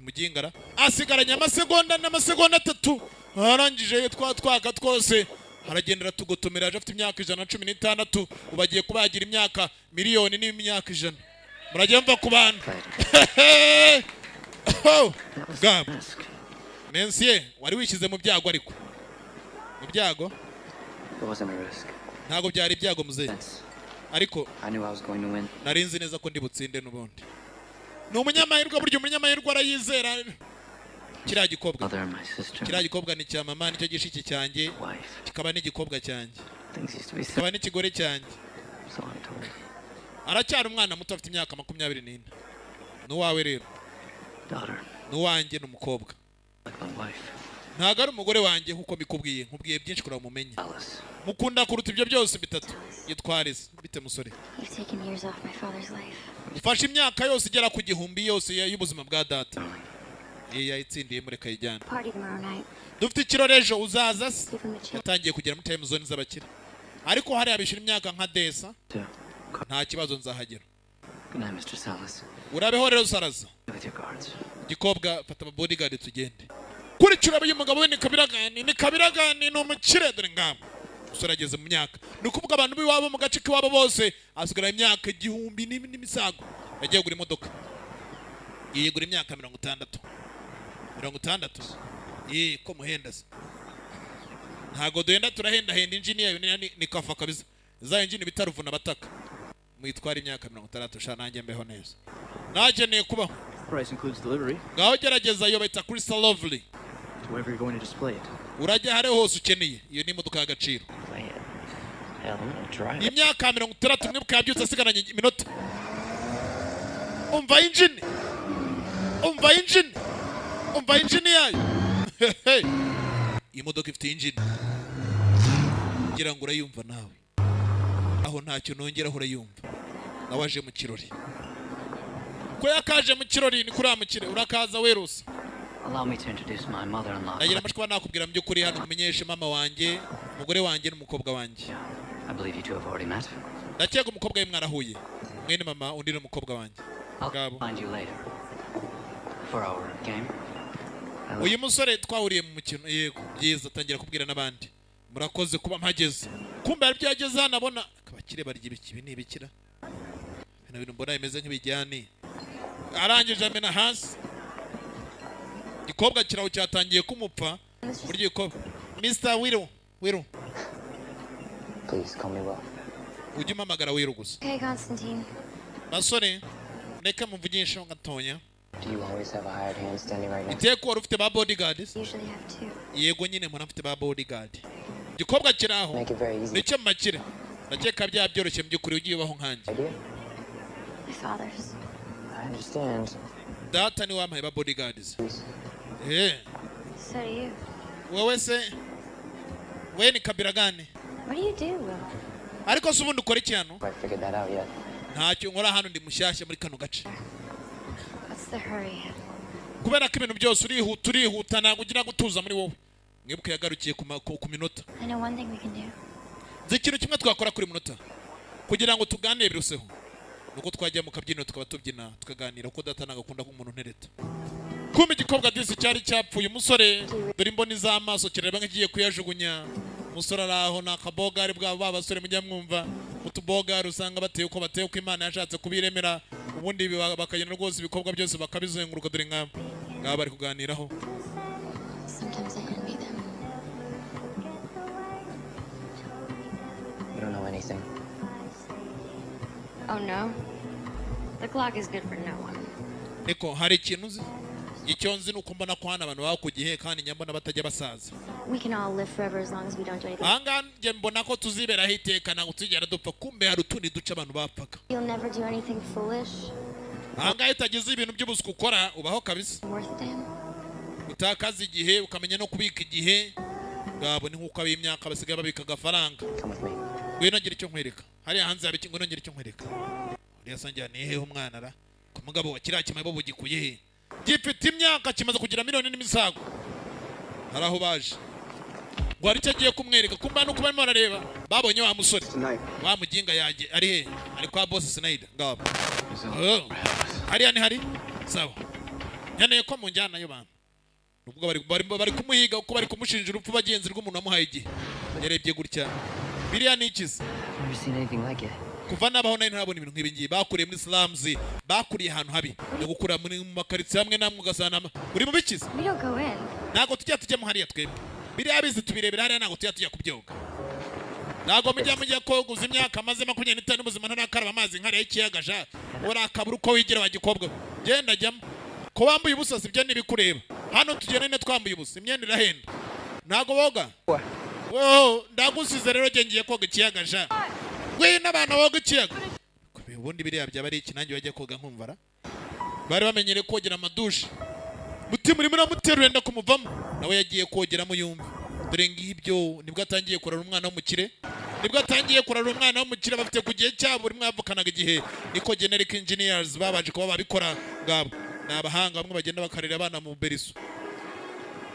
mugingara asigaranye amasegonda n'amasegonda 3. Arangije twa twaka twose, aragendera tugotomera. Aje afite imyaka 116, ubu agiye kuba yagira imyaka miliyoni n'imyaka 100. Muragiye mva ku bantu. Oh, That was Gab. the risk. Mensiye, wari wishyize mu byago, ariko mu byago. It wasn't a risk. Ntabwo byari ibyago, muzehe. That's Ariko I knew I was going to win. nari nzi neza ko ndi butsinde n'ubundi. Ni umunyamahirwe, burya umunyamahirwe arayizera. Kiriya gikobwa Mother and my sister. Kiriya gikobwa ni icya mama, nicyo gishiki cyanjye, Wife. kikaba n'igikobwa cyanjye, Things used to be so, kikaba n'ikigore cyanjye. so I'm told. Aracyari umwana muto, afite imyaka 24. N'uwawe rero? Daughter, N'uwanjye, ni umukobwa. like my wife, Ntabwo ari umugore wanjye nk'uko mbikubwiye. Nkubwiye byinshi kugira ngo mumenye. Alice. Mukunda kuruta ibyo byose bitatu. Yitwa Alice. Bite, musore? You've taken years off my father's life. Ufashe imyaka yose igera ku 1000 yose y'ubuzima bwa data. Darling. Iyi yayitsindiye, mureka ayijyane. Party tomorrow night. Dufite ikirori ejo, uzaza se? Give him a chance. Yatangiye kugera muri time zone z'abakire, ariko hariya bishyura imyaka nka desa. Too. Nta kibazo, nzahagera. Good night, Mr. Salas. Urabeho rero, Saraza. With your guards. Gikobwa, fata amabodyguard tugende. Kurikira uyu mugabo we ni Kabiragani, ni Kabiragani, ni umukire. Dore ngamba, umusore ageze mu myaka, ni ukuvuga abantu b'iwabo mu gace k'iwabo bose asigara imyaka 1000 n'imisago. Yagiye kugura imodoka, yigura imyaka 60, 60. Ye ko muhenda se? Ntago duhenda, turahendahenda. Injini yayo ni kafa kabisa, za injini bita ruvuna bataka. Mwitwara imyaka 60 sha, nanjye mbeho neza, nakeneye kubaho. Price includes delivery Ngaho gerageza, iyo bayita Crystal Lovely. to wherever you're going to display it. Urajya hariho hose ukeneye. Iyo ni imodoka y'agaciro. Play it. Hell, I'm gonna drive it. Imyaka 60, mwibuka yabyutse asigaranye iminota. Umva injini, umva injini, umva injini yayo. Hehe. Iyi modoka ifite injini, ngira ngo urayumva nawe, aho ntacyo nongeraho, urayumva nawe. Aje mu kirori, ko yakaje mu kirori ni kuri mukire. Urakaza werusa. Allow me to introduce my mother-in-law. Nagira amashyi kuba nakubwira mu by'ukuri hano, mumenyeshe mama wanjye, umugore wanjye n'umukobwa wanjye. I believe you two have already met. Ndakeka umukobwa we mwarahuye, mwene mama, undi ni umukobwa wanjye. I'll Ngabo. find you later for our game. I look Uyu musore twahuriye mu mukino. Yego, byiza. Atangira kubwira n'abandi, murakoze kuba mpageze. Kumbe hari ibyo yageze hano abona abakire barya ibiki, ibi ni ibikira, bino bintu mbona bimeze nk'ibijyani. Arangije amena hasi. Igikobwa kiraho cyatangiye kumupfa buryo igikobwa. Mr Wiro, Wiro. Please call me Will. Ujye umpamagara Wiro gusa. Okay, Constantine. Basore, Mureke muvugishe gatonya. Do you always have a hired hand standing right next? Iteka wari ufite ba bodyguards? Usually have two. Yego nyine, mpora mfite ba bodyguard. Igikobwa kiri aho. Make it very easy. Nicyo mu makire, ndakeka byaba byoroshye mu by'ukuri ugiye ubaho nkanjye. Idea? My father's. I understand. Data niwe wampaye ba bodyguards. Eh. So do you. Wowe se, we ni kabila gani? What do you do, Will? Ariko se ubundi ukora iki hano? Quite figured that out yet. Ntacyo nkora hano, ndi mushyashya muri kano gace. What's the hurry? Kubera ko ibintu byose urihuta, urihuta, ntabwo ugira gutuza muri wowe. Mwibuke yagarukiye ku minota. I know one thing we can do. Nzi ikintu kimwe twakora kuri munota kugira ngo tuganire biruseho, nuko twajya mu kabyiniro tukaba tubyina tukaganira, kuko data ntabwo akunda ko umuntu untereta. Kumbe igikobwa disi cyari cyapfuye umusore, dore imboni z'amaso kirareba nk'igiye kuyajugunya. Umusore ari aho ni akabogari bwabo, ba basore mujya mwumva utubogari, usanga bateye uko bateye, uko Imana yashatse kubiremera, ubundi bakagenda rwose ibikorwa byose bakabizenguruka. Dore nk'aba ngaba bari kuganiraho. Sometimes I envy them. You don't know anything. Oh no? The clock is good for no one. Niko, hari ikintu uzi? Icyo nzi ni uko mbona ko hano abantu baba ku gihe, kandi njya mbona batajya basaza. We can all live forever as long as we don't do anything. Ahangaha njye mbona ko tuziberaho iteka, ntabwo tuzigera dupfa. Kumbe hari utundi duce abantu bapfaga. You'll never do anything foolish. Ahangaha iyo utagize ibintu by'ubuswa ukora, ubaho kabisa. Worth a damn. Utakaza igihe, ukamenya no kubika igihe. Ngabo ni nk'uko ab'imyaka basigaye babika agafaranga. Come with me. Ngwino ngira icyo nkwereka hariya hanze haba iki. Ngwino ngira icyo nkwereka. Uriya sangira ni hehe umwana ra ku mugabo wa kiriya kimaye gikuye he? Gifite imyaka, kimaze kugira miliyoni n'imisago. Hari aho baje ngo hari icyo agiye kumwereka. Kumba nuko barimo barareba, babonye wa musore Tonight. wa muginga yaje. Ari he? Ari kwa boss Snyder. Ngabo. Oh. Hariya ni hari sawa, nkeneye ko munjyana yo bantu. Nubwo bari kumuhiga kuko bari kumushinja urupfu bagenzi rw'umuntu wamuhaye igihe. Yarebye gutya, biriya ni ikizi? Never seen anything like it. Kuva nabaho nari ntarabona ibintu nk'ibi ngibi. Bakuriye muri slums, bakuriye ahantu habi, ni gukura muri mu makaritsiye amwe namwe ugasanga uri mu bikizi. We don't go in. Ntabwo tujya tujyamo hariya twebwe, biriya bizi tubirebera hariya, ntabwo tujya tujya kubyoga. Ntabwo mujya koguza imyaka maze 25 ubuzima ntarakaraba amazi nkariya y'ikiyaga ja. Urakabura uko wigira wa gikobwa. Genda jyamo ko wambaye ubusa, sibyo ntibikureba. Hano tugenda nyine twambaye ubusa, imyenda irahenda, ntabwo boga. Oh, ndagusize rero, njye ngiye koga ikiyaga ja. Ngwino abana boga ikiyaga. Ubundi biriya byaba ari iki? Nanjye bajya koga nkumva ra bari bamenyereye kogera amadushe. Mutima urimo uramutera, urenda kumuvamo. Nawe yagiye kogeramo yumva. Dore ngibyo, nibwo atangiye kurara umwana w'umukire, nibwo atangiye kurara umwana w'umukire. Bafite ku gihe cyabo, buri mwavukanaga igihe. Niko genetic engineers babanje kuba babikora. Ngabo ni abahanga bamwe bagenda bakarera abana mu beriso.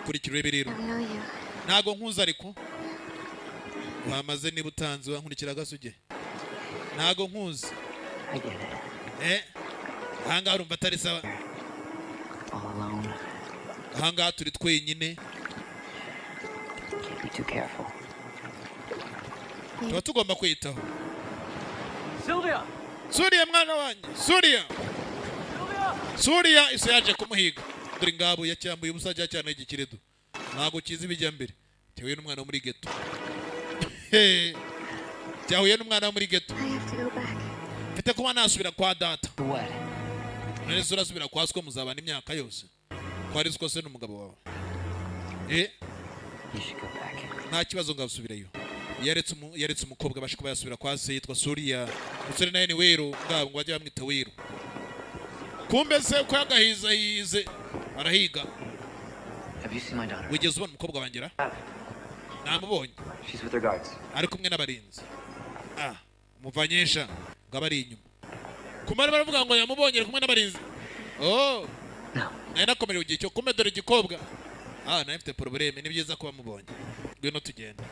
Kurikira urebe rero. I don't know you. Ntago nkuzi, ariko wamaze niba utanze wankurikira agasuge. Ntago nkuzi. I get it. Eh, ahangaha urumva atari sawa. All alone. Ahangaha turi twenyine. Can't be too careful. Tuba tugomba kwitaho. Sylvia! Suriya, mwana wanjye Suriya, Suriya, isi yaje kumuhiga. Dore ngabo, yacyambuye ubusa cya cyane igikiredo, ntabwo kizi ibijya mbere. Cyahuye n'umwana wo muri ghetto. He, cyahuye n'umwana wo muri ghetto. I have to go back. Mfite kuba nasubira kwa data. What? None se urasubira kwa siko muzabana imyaka yose, ko ari siko se n'umugabo wawe, eh? You should go back. Nta kibazo, ngasubirayo. Yaretse umukobwa abasha kuba yasubira kwa se yitwa Suriya. Umusore nawe ni Weru, ngabo ngo bajye bamwita Weru. Kumbe se uko yagahize yize arahiga. Have you seen my daughter? Wigeze ubona umukobwa wanjye ra? Namubonye. She's with her guards. Ari kumwe n'abarinzi. Ah, umuvanyesha ngo abari inyuma kumara baravuga ngo yamubonye ari kumwe n'abarinzi. Oh. No. Nari nakomerewe igihe cyo kumbe dore igikobwa. Ah, nari mfite problème. Ni byiza kuba mubonye, ngwino tugenda.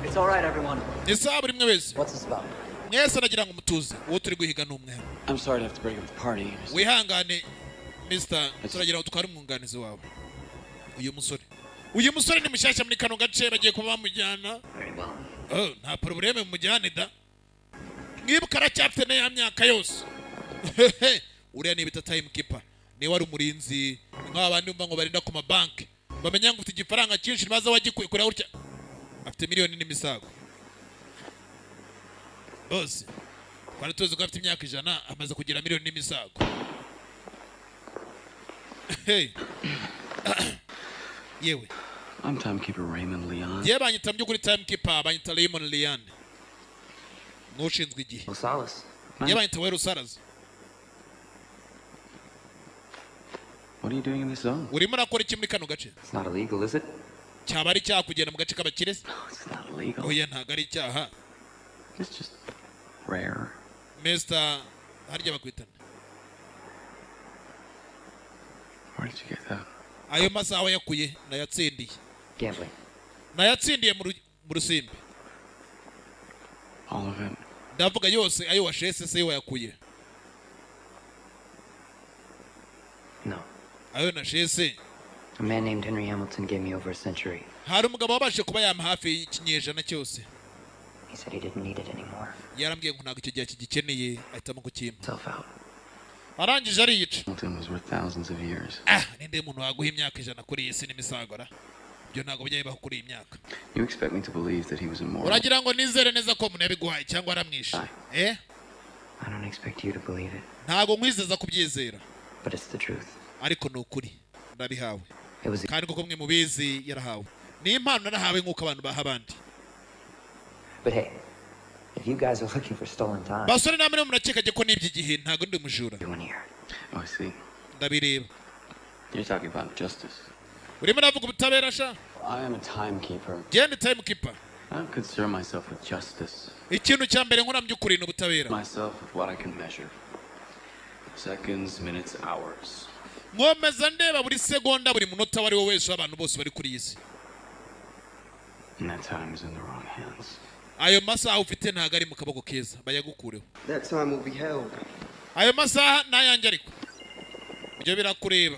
It's all right, everyone. Ni sawa buri umwe wese. What's this about? Mwese nagira ngo mutuze, uwo turi guhiga ni umwe hano. I'm sorry to have to break up the party. Wihangane mister, turagira ngo tware umwunganizi wawe. Uyu musore ni mushyashya muri kano gace, bagiye kuba bamujyana. Very well. Oh, nta problème, mumujyane da. Mwibuka aracyafite na ya myaka yose. Uriya ni bita time keeper, niwe wari umurinzi, ni nk'aba bandi bumva ngo barinda ku mabanki, bamenya ngo ufite igifaranga cyinshi, maze wagikuye kure gutya. Afite miliyoni n'imisago. Bose twari tuzi ko afite imyaka 100, amaze kugira miliyoni n'imisago. Hey. Yewe. I'm timekeeper Raymond Leon. Yewe, banyita mu by'ukuri timekeeper, banyita Raymond Leon, n'ushinzwe igihe. Rosales. Yewe, banyita Wero Sarazi. What are you doing in this zone? Urimo urakora iki muri kano gace? It's not illegal, is it? Cyaba ari icyaha kugenda mu gace k'abakire se? It's not illegal. Oya, ntabwo ari icyaha. It's just rare. Mr. harya bakwitana? Where did you get that? Ayo masaha wayakuye? Nayatsindiye. Gambling. Nayatsindiye mu rusimbi. All of it. Ndavuga yose ayo washese se wayakuye? No. Ayo nashese. A man named Henry Hamilton gave me over a century. Hari umugabo wabashije kuba yampa hafi y'ikinyejana cyose. He said he didn't need it anymore. Yarambwiye ngo ntabwo icyo gihe akigikeneye, ahitamo kukimpa. Self out. Arangije ariyica. Hamilton was worth thousands of years. Ah, ninde muntu waguha imyaka 100 kuri iyi si n'imisagara? Ibyo ntabwo bijya bibaho kuri iyi myaka. You expect me to believe that he was immortal? Uragira ngo nizere neza ko umuntu yabiguhaye cyangwa aramwishe, eh? I don't expect you to believe it, Ntabwo nkwizeza kubyizera, but it's the truth. ariko ni ukuri, ndabihawe. It was a Kandi koko mwe mubizi, yarahawe, ni impano narahawe nk'uko abantu baha abandi. But hey, if you guys are looking for stolen time, Basore, namwe murakeka ko n'ibyo igihe, ntabwo ndi umujura. everyone here. Oh, I see. Ndabireba. You're talking about justice. Urimo uravuga ubutabera sha. I am a timekeeper. Genda, timekeeper. I don't concern myself with justice. Ikintu cya mbere nkora mu by'ukuri ni ubutabera. Myself with what I can measure. Seconds, minutes, hours. Nkomeza ndeba buri segonda, buri munota uwo ari we wese w'abantu bose bari kuri iyi si. And that time is in the wrong hands. Ayo masaha ufite ntabwo ari mu kaboko keza, bayagukureho. That time will be held. Ayo masaha ni ayanjye, ariko ibyo birakureba.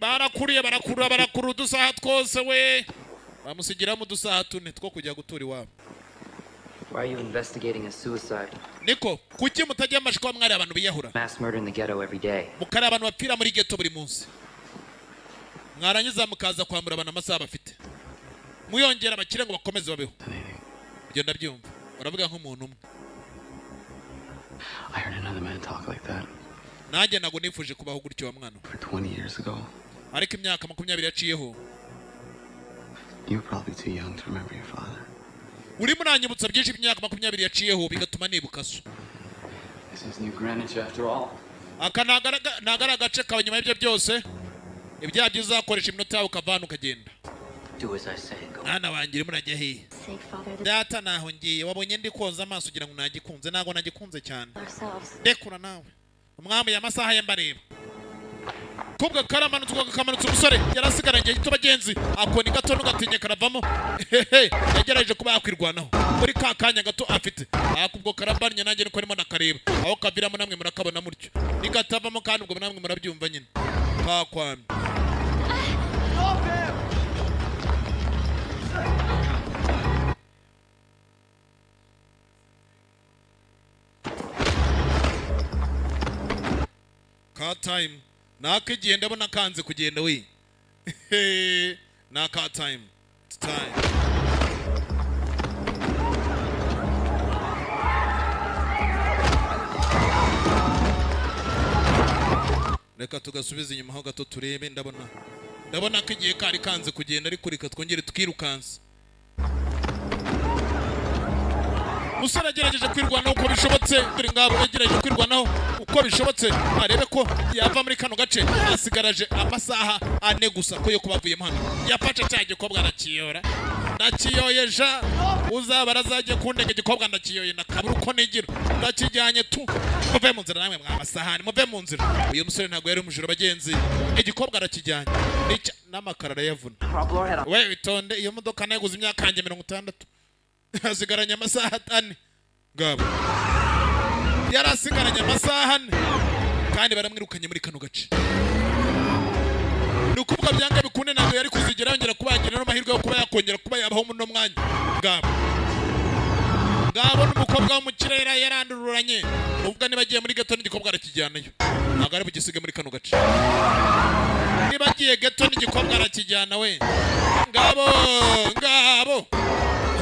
Barakuriye, barakurura, barakurura udusaha twose we, bamusigiramo udusaha tune two kujya gutura iwabo. Why are you investigating a suicide? Niko kuki mutajya amashyi mwari abantu biyahura? Mass murder in the ghetto every day. Mukari abantu bapfira muri ghetto buri munsi, mwarangiza mukaza kwambura abantu amasaha bafite, muyongera abakire ngo bakomeze babeho. Ibyo ndabyumva, uravuga nk'umuntu umwe. I heard another man talk like that Nanjye ntabwo nifuje kubaho gutyo wa mwana we. for 20 years ago. Ariko imyaka 20 yaciyeho. You were probably too young to remember your father. Urimo uranyibutsa byinshi by'imyaka 20 yaciyeho, bigatuma nibuka so. This is New Greenwich after all. Aka ntago ari agace kawe. Nyuma y'ibyo byose, ibyaha byiza uzakoresha iminota yawe ukava hano ukagenda. Do as I say and go. Mwana wanjye, urimo urajya hehe? Sake, Father, this Data, naho ngiye. Wabonye ndi koza amaso ugira ngo nagikunze? Ntabwo nagikunze cyane. ourselves. Ndekura nawe. Umwami amasaha ye mbareba kubwa karamanutse, kamanutse. Umusore yarasigaranye igihe gito, bagenzi. Akoni gato ntugatinye karavamo. Hehe, yagerageje kuba yakwirwanaho muri ka kanya gato afite akubwo karambanye. Nanjye niko arimo nakareba aho kaviramo, namwe murakabona mutyo. Nikatavamo kandi ubwo namwe murabyumva nyine, kakwamye. Ka time naka igihe, ndabona kanze kugenda we. Naka time. It's time. Reka tugasubiza inyuma ho gato turebe. Ndabona ko igihe kari kanze kugenda, ariko reka twongere twirukanse. Umusore agerageje kwirwanaho uko bishobotse. Dore ngabo, yagerageje kwirwanaho uko bishobotse, arebe ko yava muri kano gace. Asigaraje amasaha 4 gusa ko yo kuba avuyemo hano. Yafashe cya gikobwa arakiyora. Ndakiyoye ja, uzaba arazajya kundega. Igikobwa ndakiyoye, nakabura uko nigira, ndakijyanye tu. Muve mu nzira namwe mwa masahani, muve mu nzira. Uyu musore ntabwo yari umujura, bagenzi. Igikobwa arakijyanye. N'amakara arayavuna. We witonde, iyo modoka naguze imyaka yanjye 60. Asigaranye amasaha 4 ngabo, yari asigaranye amasaha 4 kandi baramwirukanye muri kano gace. Ni ukuvuga byanga bikunde ntabwo yari kuzigera yongera kuba yagira n'amahirwe yo kuba yakongera kuba yabaho muri uno mwanya. Ngabo ngabo n'umukobwa wo mu kirere yarandururanye. Uvuga niba agiye muri ghetto n'igikobwa arakijyanayo, ntabwo ari bugisige muri kano gace. Niba agiye ghetto n'igikobwa arakijyana we. Ngabo ngabo,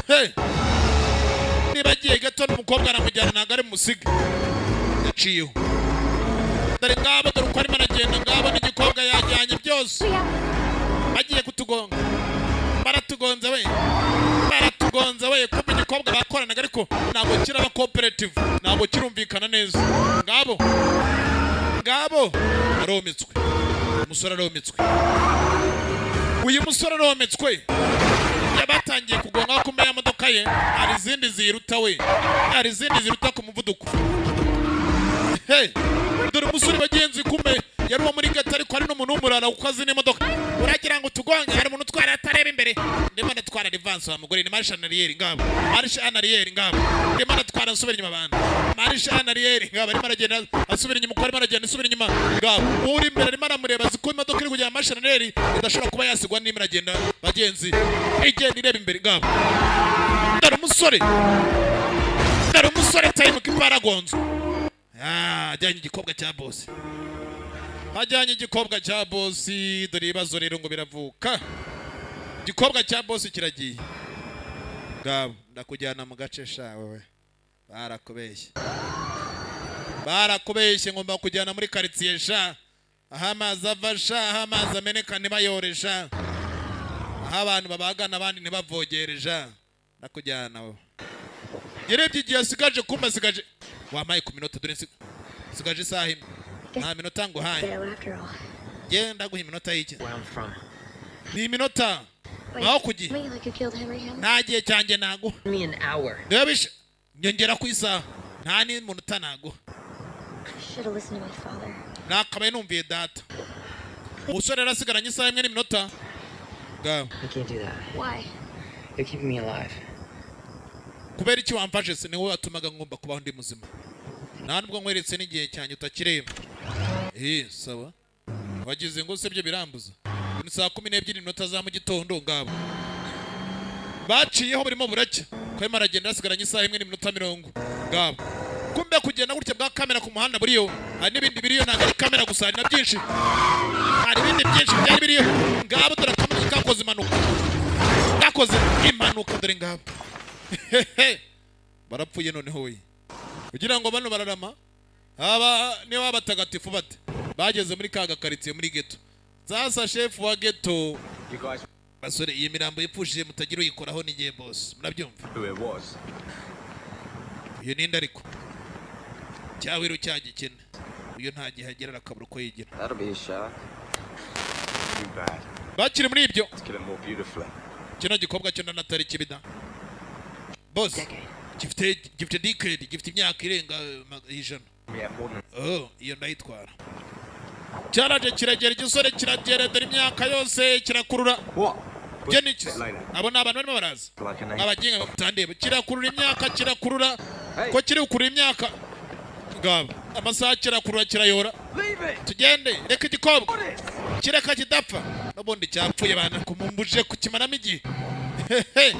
hey! Niba agiye Yagiye gato n'umukobwa aramujyana, ntabwo ari musige yaciyeho. Dore ngabo, dore uko arimo aragenda. Ngabo n'igikobwa yajyanye byose. Bagiye kutugonga, baratugonze we, baratugonze we. Kumva igikobwa bakoranaga, ariko ntabwo kiraba cooperative, ntabwo kirumvikana neza. Ngabo, ngabo arometswe umusore, arometswe uyu musore, arometswe. Yabatangiye kugonga kumbe ya modoka ye hari izindi ziruta we, hari izindi ziruta ku muvuduko. Hey, dore umusore bagenzi, kumbe yari uwo muri gato, ariko hari n'umuntu w'umurara kuko azi n'imodoka. Uragira ngo tugonge? Hari umuntu utwara atareba imbere. Ndimo ndatwara reverse wa mugore, ni marche en arrière. Ngabo marche en arrière, ngabo ndimo ndatwara nsubira inyuma. Abantu marche en arrière, ngabo arimo aragenda asubira inyuma. Uko arimo aragenda asubira inyuma, ngabo uri imbere arimo aramureba, azi ko imodoka iri kugenda marche en arrière idashobora kuba yasigwa n'irimo iragenda. Bagenzi, igenda ireba imbere. Ngabo dore umusore, dore umusore time keeper aragonzwe. Ah, ajyanye igikobwa cya bosi, ajyanye igikobwa cya bosi. Dore ibibazo rero ngo biravuka, igikobwa cya bosi kiragiye. Ngabo ndakujyana mu gace sha wewe, barakubeshye, barakubeshye. Ngomba kujyana muri karitsiye sha, aho amazi ava sha, aho amazi ameneka ntibayore sha, aho abantu babagana abandi ntibavogere sha. Ndakujyana wowe. Yarebye igihe asigaje, kumba asigaje, wampaye ku minota. Dore nsigaje isaha imwe, nta minota nguhaye. Ghetto after all. Genda guha iminota y'iki? Where I'm from. Ni iminota Wait, aho ku gihe. Wait, like you killed Henry Hamilton? Nta gihe cyanjye naguha. Me an hour. Niba bishe nyongera ku isaha, nta n'umunota naguha. I should have listened to my father. Nakabaye numviye data. Umusore yari asigaranye isaha imwe n'iminota. Ngabo. I can't do that. Why? You're keeping me alive. Kubera iki wamfashe se? Ni wowe watumaga ngomba kubaho ndi muzima. Nta nubwo nkweretse n'igihe cyanjye utakireba. Eh, sawa, wagize ngo se byo birambuza? Ni saa 12 n'iminota za mu gitondo. Ngabo baciyeho, burimo buracya. Ko aragenda asigaranye isaha imwe n'iminota 40. Ngabo kumbe kugenda gutya bwa kamera ku muhanda buriyo, hari n'ibindi biriyo, ntabwo ari kamera gusa, hari na byinshi, hari ibindi byinshi byari biriyo. Ngabo dore akamodoka kakoze impanuka, kakoze impanuka. Dore ngabo. Hehe, barapfuye noneho we. Kugira ngo bano bararama aba niba abatagatifu bate bageze muri ka gakaritsiye muri ghetto. Sasa shefu wa ghetto. You guys Basore, iyi mirambo yipfushije mutagira uyikoraho n'igihe boss, murabyumva? Who it was. Uyu ninde? Ariko cyawiru cyagikene, uyu nta gihe agera akabura uko yigira. That'll be a shock. Too bad. Bakiri muri ibyo. Let's kill him more beautifully. Kino gikobwa cyo ndanatari kibida boss, gifite decade, gifite imyaka irenga 100. Yeah, more than Oh, iyo ndayitwara. Cyaraje kiragera, igisore kiragera, dore imyaka yose kirakurura. What? Byo ni iki? Later. Abo ni abantu barimo baraza. Like an Abaginga batandeba. Kirakurura imyaka, kirakurura ko kiri gukurura imyaka. Ngabo amasaha, kirakurura, kirayora. Tugende, reka igikobwa kireka kidapfa, n'ubundi cyapfuye. Bana kumumbuje kukimaramo igihe. Hehe.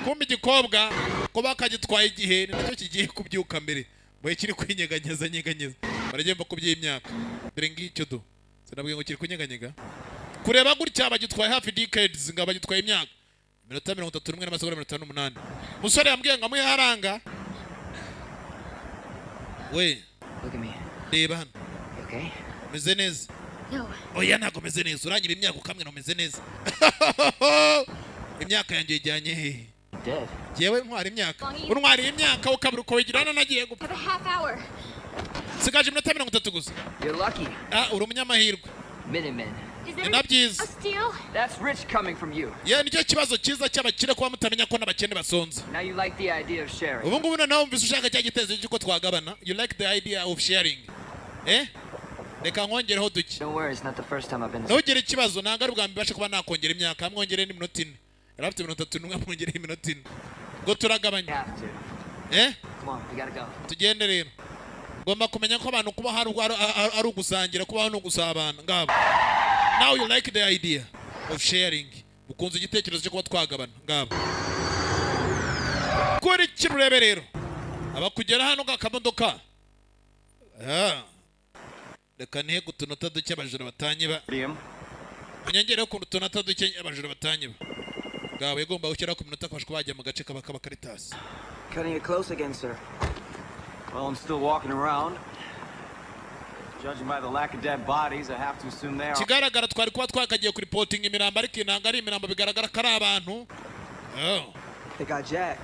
Kumbe igikobwa ko bakagitwaye igihe, ni nacyo kigiye kubyuka mbere mu kiri kwinyeganyeza nyeganyeza. Baragenda ku by'imyaka. Dore ngicyo do, sinabwiye ngo kiri kunyeganyega kureba gutya. Bagitwaye hafi decades, ngo bagitwaye imyaka iminota 31 n'amasegonda 58. Umusore yambwiye ngo amuhe haranga we. Look at me. Reba hano. You okay? Meze neza. No. Oya, ntabwo meze neza. Uranyiba imyaka ukambwira ngo meze neza? Imyaka yanjye ijyanye hehe? Dead. Yewe, ntwara imyaka, untwariye imyaka ukabura uko wigira. Hano nagiye gupfa. Have a half hour. Sigaje iminota 30 gusa. You're lucky. Ah, uri umunyamahirwe. Minutemen. Is Ni na byiza. A steal? That's rich coming from you. Ye, nicyo kibazo cyiza cy'abakire, kuba mutamenya ko n'abakene basonza. Now you like the idea of sharing. Ubu ngubu noneho wumvise ushaka cya gitekerezo cy'uko twagabana. You like the idea of sharing, eh? Reka nkongereho duke. Don't worry, it's not the first time I've been. Ntugire ikibazo, ntabwo ari ubwa mbere mbasha kuba nakongera imyaka. Amwongereye n'iminota 4, yari afite 31, amwongereye iminota 4 ngo turagabanya. Have to. Eh. Come on, we gotta go. Tugende rero. Ngomba kumenya ko abantu kuba hari ari ugusangira, kubaho ni ugusabana. Ngabo now you like the idea of sharing, ukunze igitekerezo cyo kuba twagabana. Ngabo kuri kino urebe rero, abakugera hano kakamodoka. Ah. Reka nihe utunota duke abajura batanyiba. Liam. Unyongereho ku utunota duke abajura batanyiba. Ngabo igomba gushyiraho ku minota, akabasha kuba yajya mu gace kaba kaba karitasi. Cutting it close again, sir. Well, I'm still walking around. Judging by the lack of dead bodies, I have to assume they are. Ikigaragara twari kuba twakagiye kuripotinga imirambo, ariko inanga ari imirambo, bigaragara ko ari abantu. Oh. They got Jack.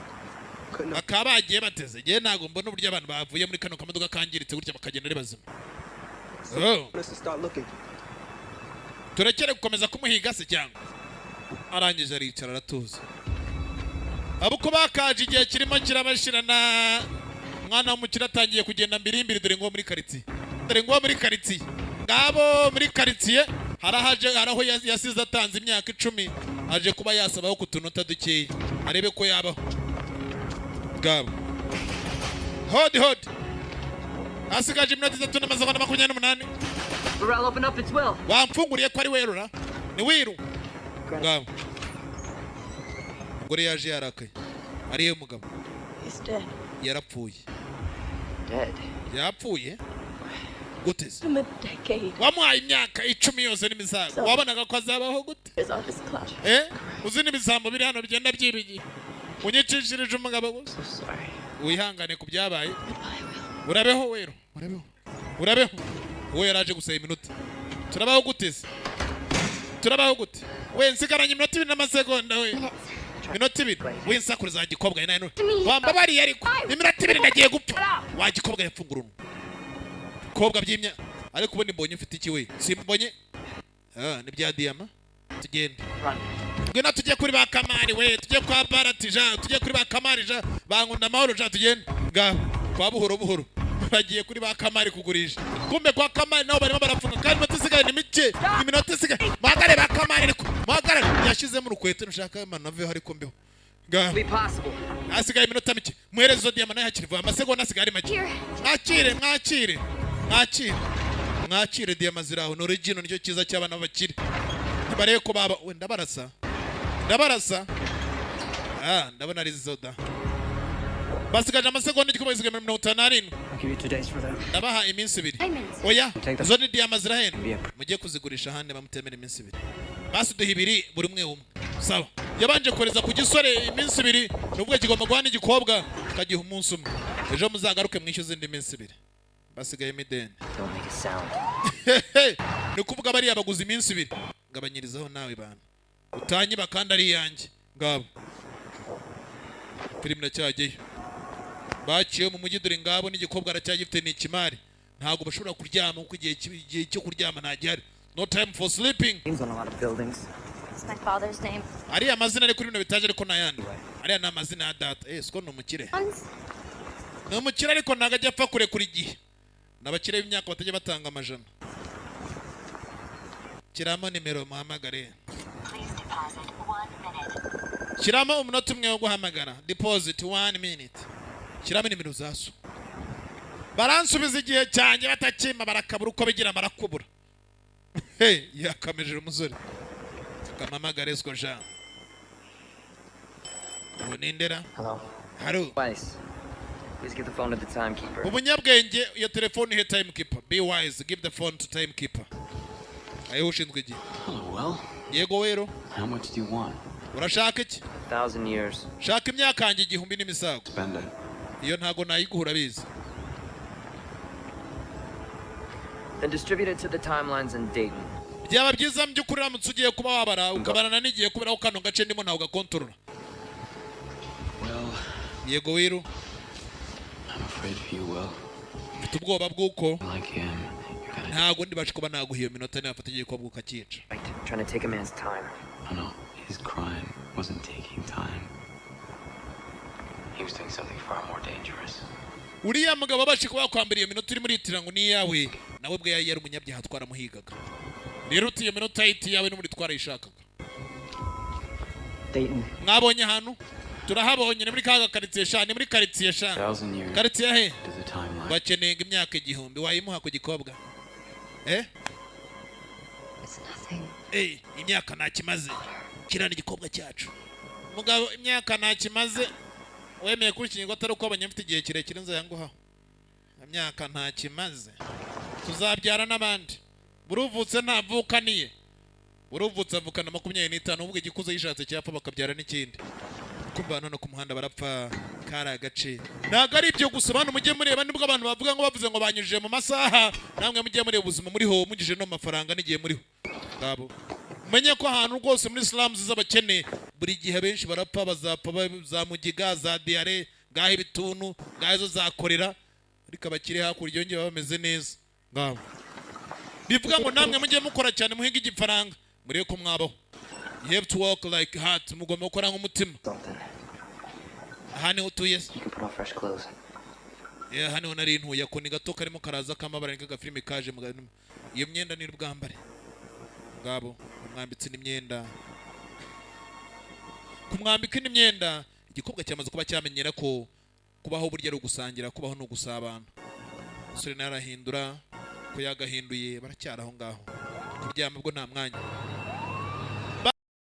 Couldn't have Bakaba bagiye bateze. Ngewe ntabwo mbona uburyo abantu bavuye muri kano kamodoka kangiritse gutya bakagenda ari bazima. Oh. us to start looking. Turekere gukomeza kumuhiga se cyangwa? Arangije aricara aratuza. Abo uko bakaje, igihe kirimo kirabashirana. Umwana w'umukire atangiye kugenda mbirimbiri. Dore ngo muri karitsiye, dore ngo muri karitsiye, ngabo muri karitsiye harahaje, hari aho yasize atanze imyaka 10, aje kuba yasabaho ku tunota dukeya arebe ko yabaho. Ngabo hodi hodi, hasigaje iminota 3 n'amasegonda 28. Burrell, open up, it's Will. Wamfunguriye ko ari werura ni wiru. Ngabo umugore yaje yarakaye, ariyo mugabo. He's dead. Yarapfuye. Dead. Yapfuye gute se? I'm a decade. Wamuhaye imyaka 10 yose n'imisago, wabonaga ko azabaho gute? Is off his clutch. Eh, uzi n'ibisambo biri hano bigenda byibigiye, unyicishirije umugabo gusa. So sorry. Wihangane ku byabaye. Goodbye, Will. Urabeho wero, urabeho, urabeho. Uwo yaraje gusaba iminota. Turabaho gute se? Turabaho gute we? Nsigaranye iminota 2 n'amasegonda we. Minota 2 we, nsakuriza wa gikobwa nawe wambabariye, ariko iminota 2 ndagiye gupfa wa gikobwa. Yafungura uno kobwa byimya, ariko ubundi mbonye ufite iki we? Simbonye. Ah, ni bya diyama. Tugende, ngwino tujye kuri ba Kamari we, tujye kwa Barati ja, tujye kuri ba Kamari ja, bankunda amahoro ja, tugende. Ngaho kwa buhoro buhoro bagiye kuri ba Kamari kugurisha. Kumbe kwa Kamari nabo barimo barafunga, kandi iminota isigaye ni mike, iminota isigaye. Muhagare ba Kamari, ariko muhagare. Yashyizemo urukweto nushaka manaveho, ariko mbeho. Ngaho Be possible. hasigaye iminota mike, muhereze izo diyama nayo hakiri vuba, amasegonda asigaye ari make. Here. Mwakire, mwakire, mwakire, mwakire diyama ziri aho, ni original, nicyo cyiza cy'abana b'abakire. Ntibarebe ko baba we. Ndabarasa, ndabarasa. Ah, ndabona ari zoda. Basigaje amasegonda igikoma, gisigaye 57. I'll give you 2 days for them. Ndabaha iminsi 2. Diamonds. Oya, Take them. izo ni diyama zirahenda. Yeah. Mujye kuzigurisha ahandi bamutemera iminsi 2. Basi duha ibiri buri umwe umwe. Sawa, yabanje kohereza ku gisore iminsi 2, nubwo kigomba guha n'igikobwa tukagiha umunsi umwe. Ejo muzagaruke mwishyuze indi minsi 2 basigayemo ideni. Don't make a sound. Hehe, ni ukuvuga bariya baguze iminsi 2. Gabanyirizaho nawe bantu utanyiba kandi ari iyanjye. Ngabo filime iracyajyayo, baciye mu mujyi. Dore ngabo n'igikobwa aracyagifite, ni ikimari. Ntabwo bashobora kuryama kuko igihe cyo kuryama ntagihari, no time for sleeping. Names on a lot of buildings. It's my father's name. Ariya mazina ari kuri bino bitaje, ariko n'ayandi ariya ni amazina ya data. Eh, siko ni umukire. Ones. Ni umukire, ariko ntabwo ajya apfa kurekura igihe. Ni abakire b'imyaka batajya batanga amajana. Shyiramo nimero muhamagare, shyiramo umunota umwe wo guhamagara, deposit one minute. Shyiramo nimero za so. Baransubiza igihe cyanjye, batakimpa barakabura uko bigira, barakubura. Hey, yakameje umusore kampamagare siko jean ubu nindera. Hello. Haro. Wise. Please give the phone to the timekeeper. Umunyabwenge, iyo telefone ihe timekeeper. Be wise, give the phone to timekeeper, ayiho ushinzwe igihe. Hello, Will. Yego wero. How much do you want? Urashaka iki? 1,000 years. Shaka imyaka yanjye 1000 n'imisago. Spend it. Iyo ntago nayiguha, urabizi. Then distribute it to the timelines in Dayton. Byaba byiza mu by'ukuri uramutse ugiye kuba wabara ukabarana n'igihe, kubera ko kano gace ndimo ntabwo gakontorora. Well, Yego wiru. I'm afraid for you, Will. Mfite ubwoba bw'uko Like him, you're gonna. ntabwo ndibashe kuba naguha iyo minota nafata igikobwa ukacyica. Right. Trying to take a man's time. Oh no, his crime wasn't taking time. He was doing something far more dangerous. Uriya mugabo abashe kuba yakwambara iyo minota urimo uritira ngo ni iyawe, nawe ubwe yari umunyabyaha, twaramuhigaga. Rero uti iyo minota yiti iyawe n'ubundi twarayishakaga. Dayton. Mwabonye ahantu? Turahabonye, ni muri kaga karitsiye sha, ni muri karitsiye sha. 1,000 years Karitsiye he? to the timeline. Bakeneye ngo imyaka 1000 wayimuha ku gikobwa, eh? It's nothing. Eh, imyaka ntakimaze, kiriya ni igikobwa cyacu. Mugabo, imyaka ntakimaze, wemeye kunshyingirwa atari uko wabonye mfite igihe kirekire nzayanguhaho. Imyaka ntakimaze, tuzabyara n'abandi. Buruvutse ntavukaniye, buruvutse avukana 25, ubwo igikuze yishatse cyapfa bakabyara n'ikindi. Kumva none ku muhanda barapfa. Kari agace, ntabwo ari ibyo gusa. Bantu mujye mureba, nibwo abantu bavuga ngo bavuze ngo banyujije mu masaha. Namwe mujye mureba ubuzima muriho, mugije no mu mafaranga n'igihe muriho. Ngabo mumenye ko ahantu rwose muri slums z'abakene buri gihe abenshi barapfa, bazapfa za mugiga, za diyare, ngaho ibituntu, ngaho izo za korera, ariko abakire hakurya yongeye baba bameze neza. Ngabo bivuga ngo namwe mujye mukora cyane, muhinge igifaranga, murebe ko mwabaho. You have to work like heart, mugomba gukora nk'umutima. Something. Aha niho utuye se? You can put on fresh clothes. Yeah, hano nari ntuye. Ako ni gato karimo karaza k'amabara, niko gafilime kaje mu iyo myenda ni bwambare. Ngabo bamwambitse n'imyenda. Kumwambika indi myenda, igikobwa cyamaze kuba cyamenyera ko kubaho burya ari ugusangira, kubaho ni ugusabana. Umusore nawe arahindura ko yagahinduye, baracyari aho ngaho. Kuryama bwo nta mwanya.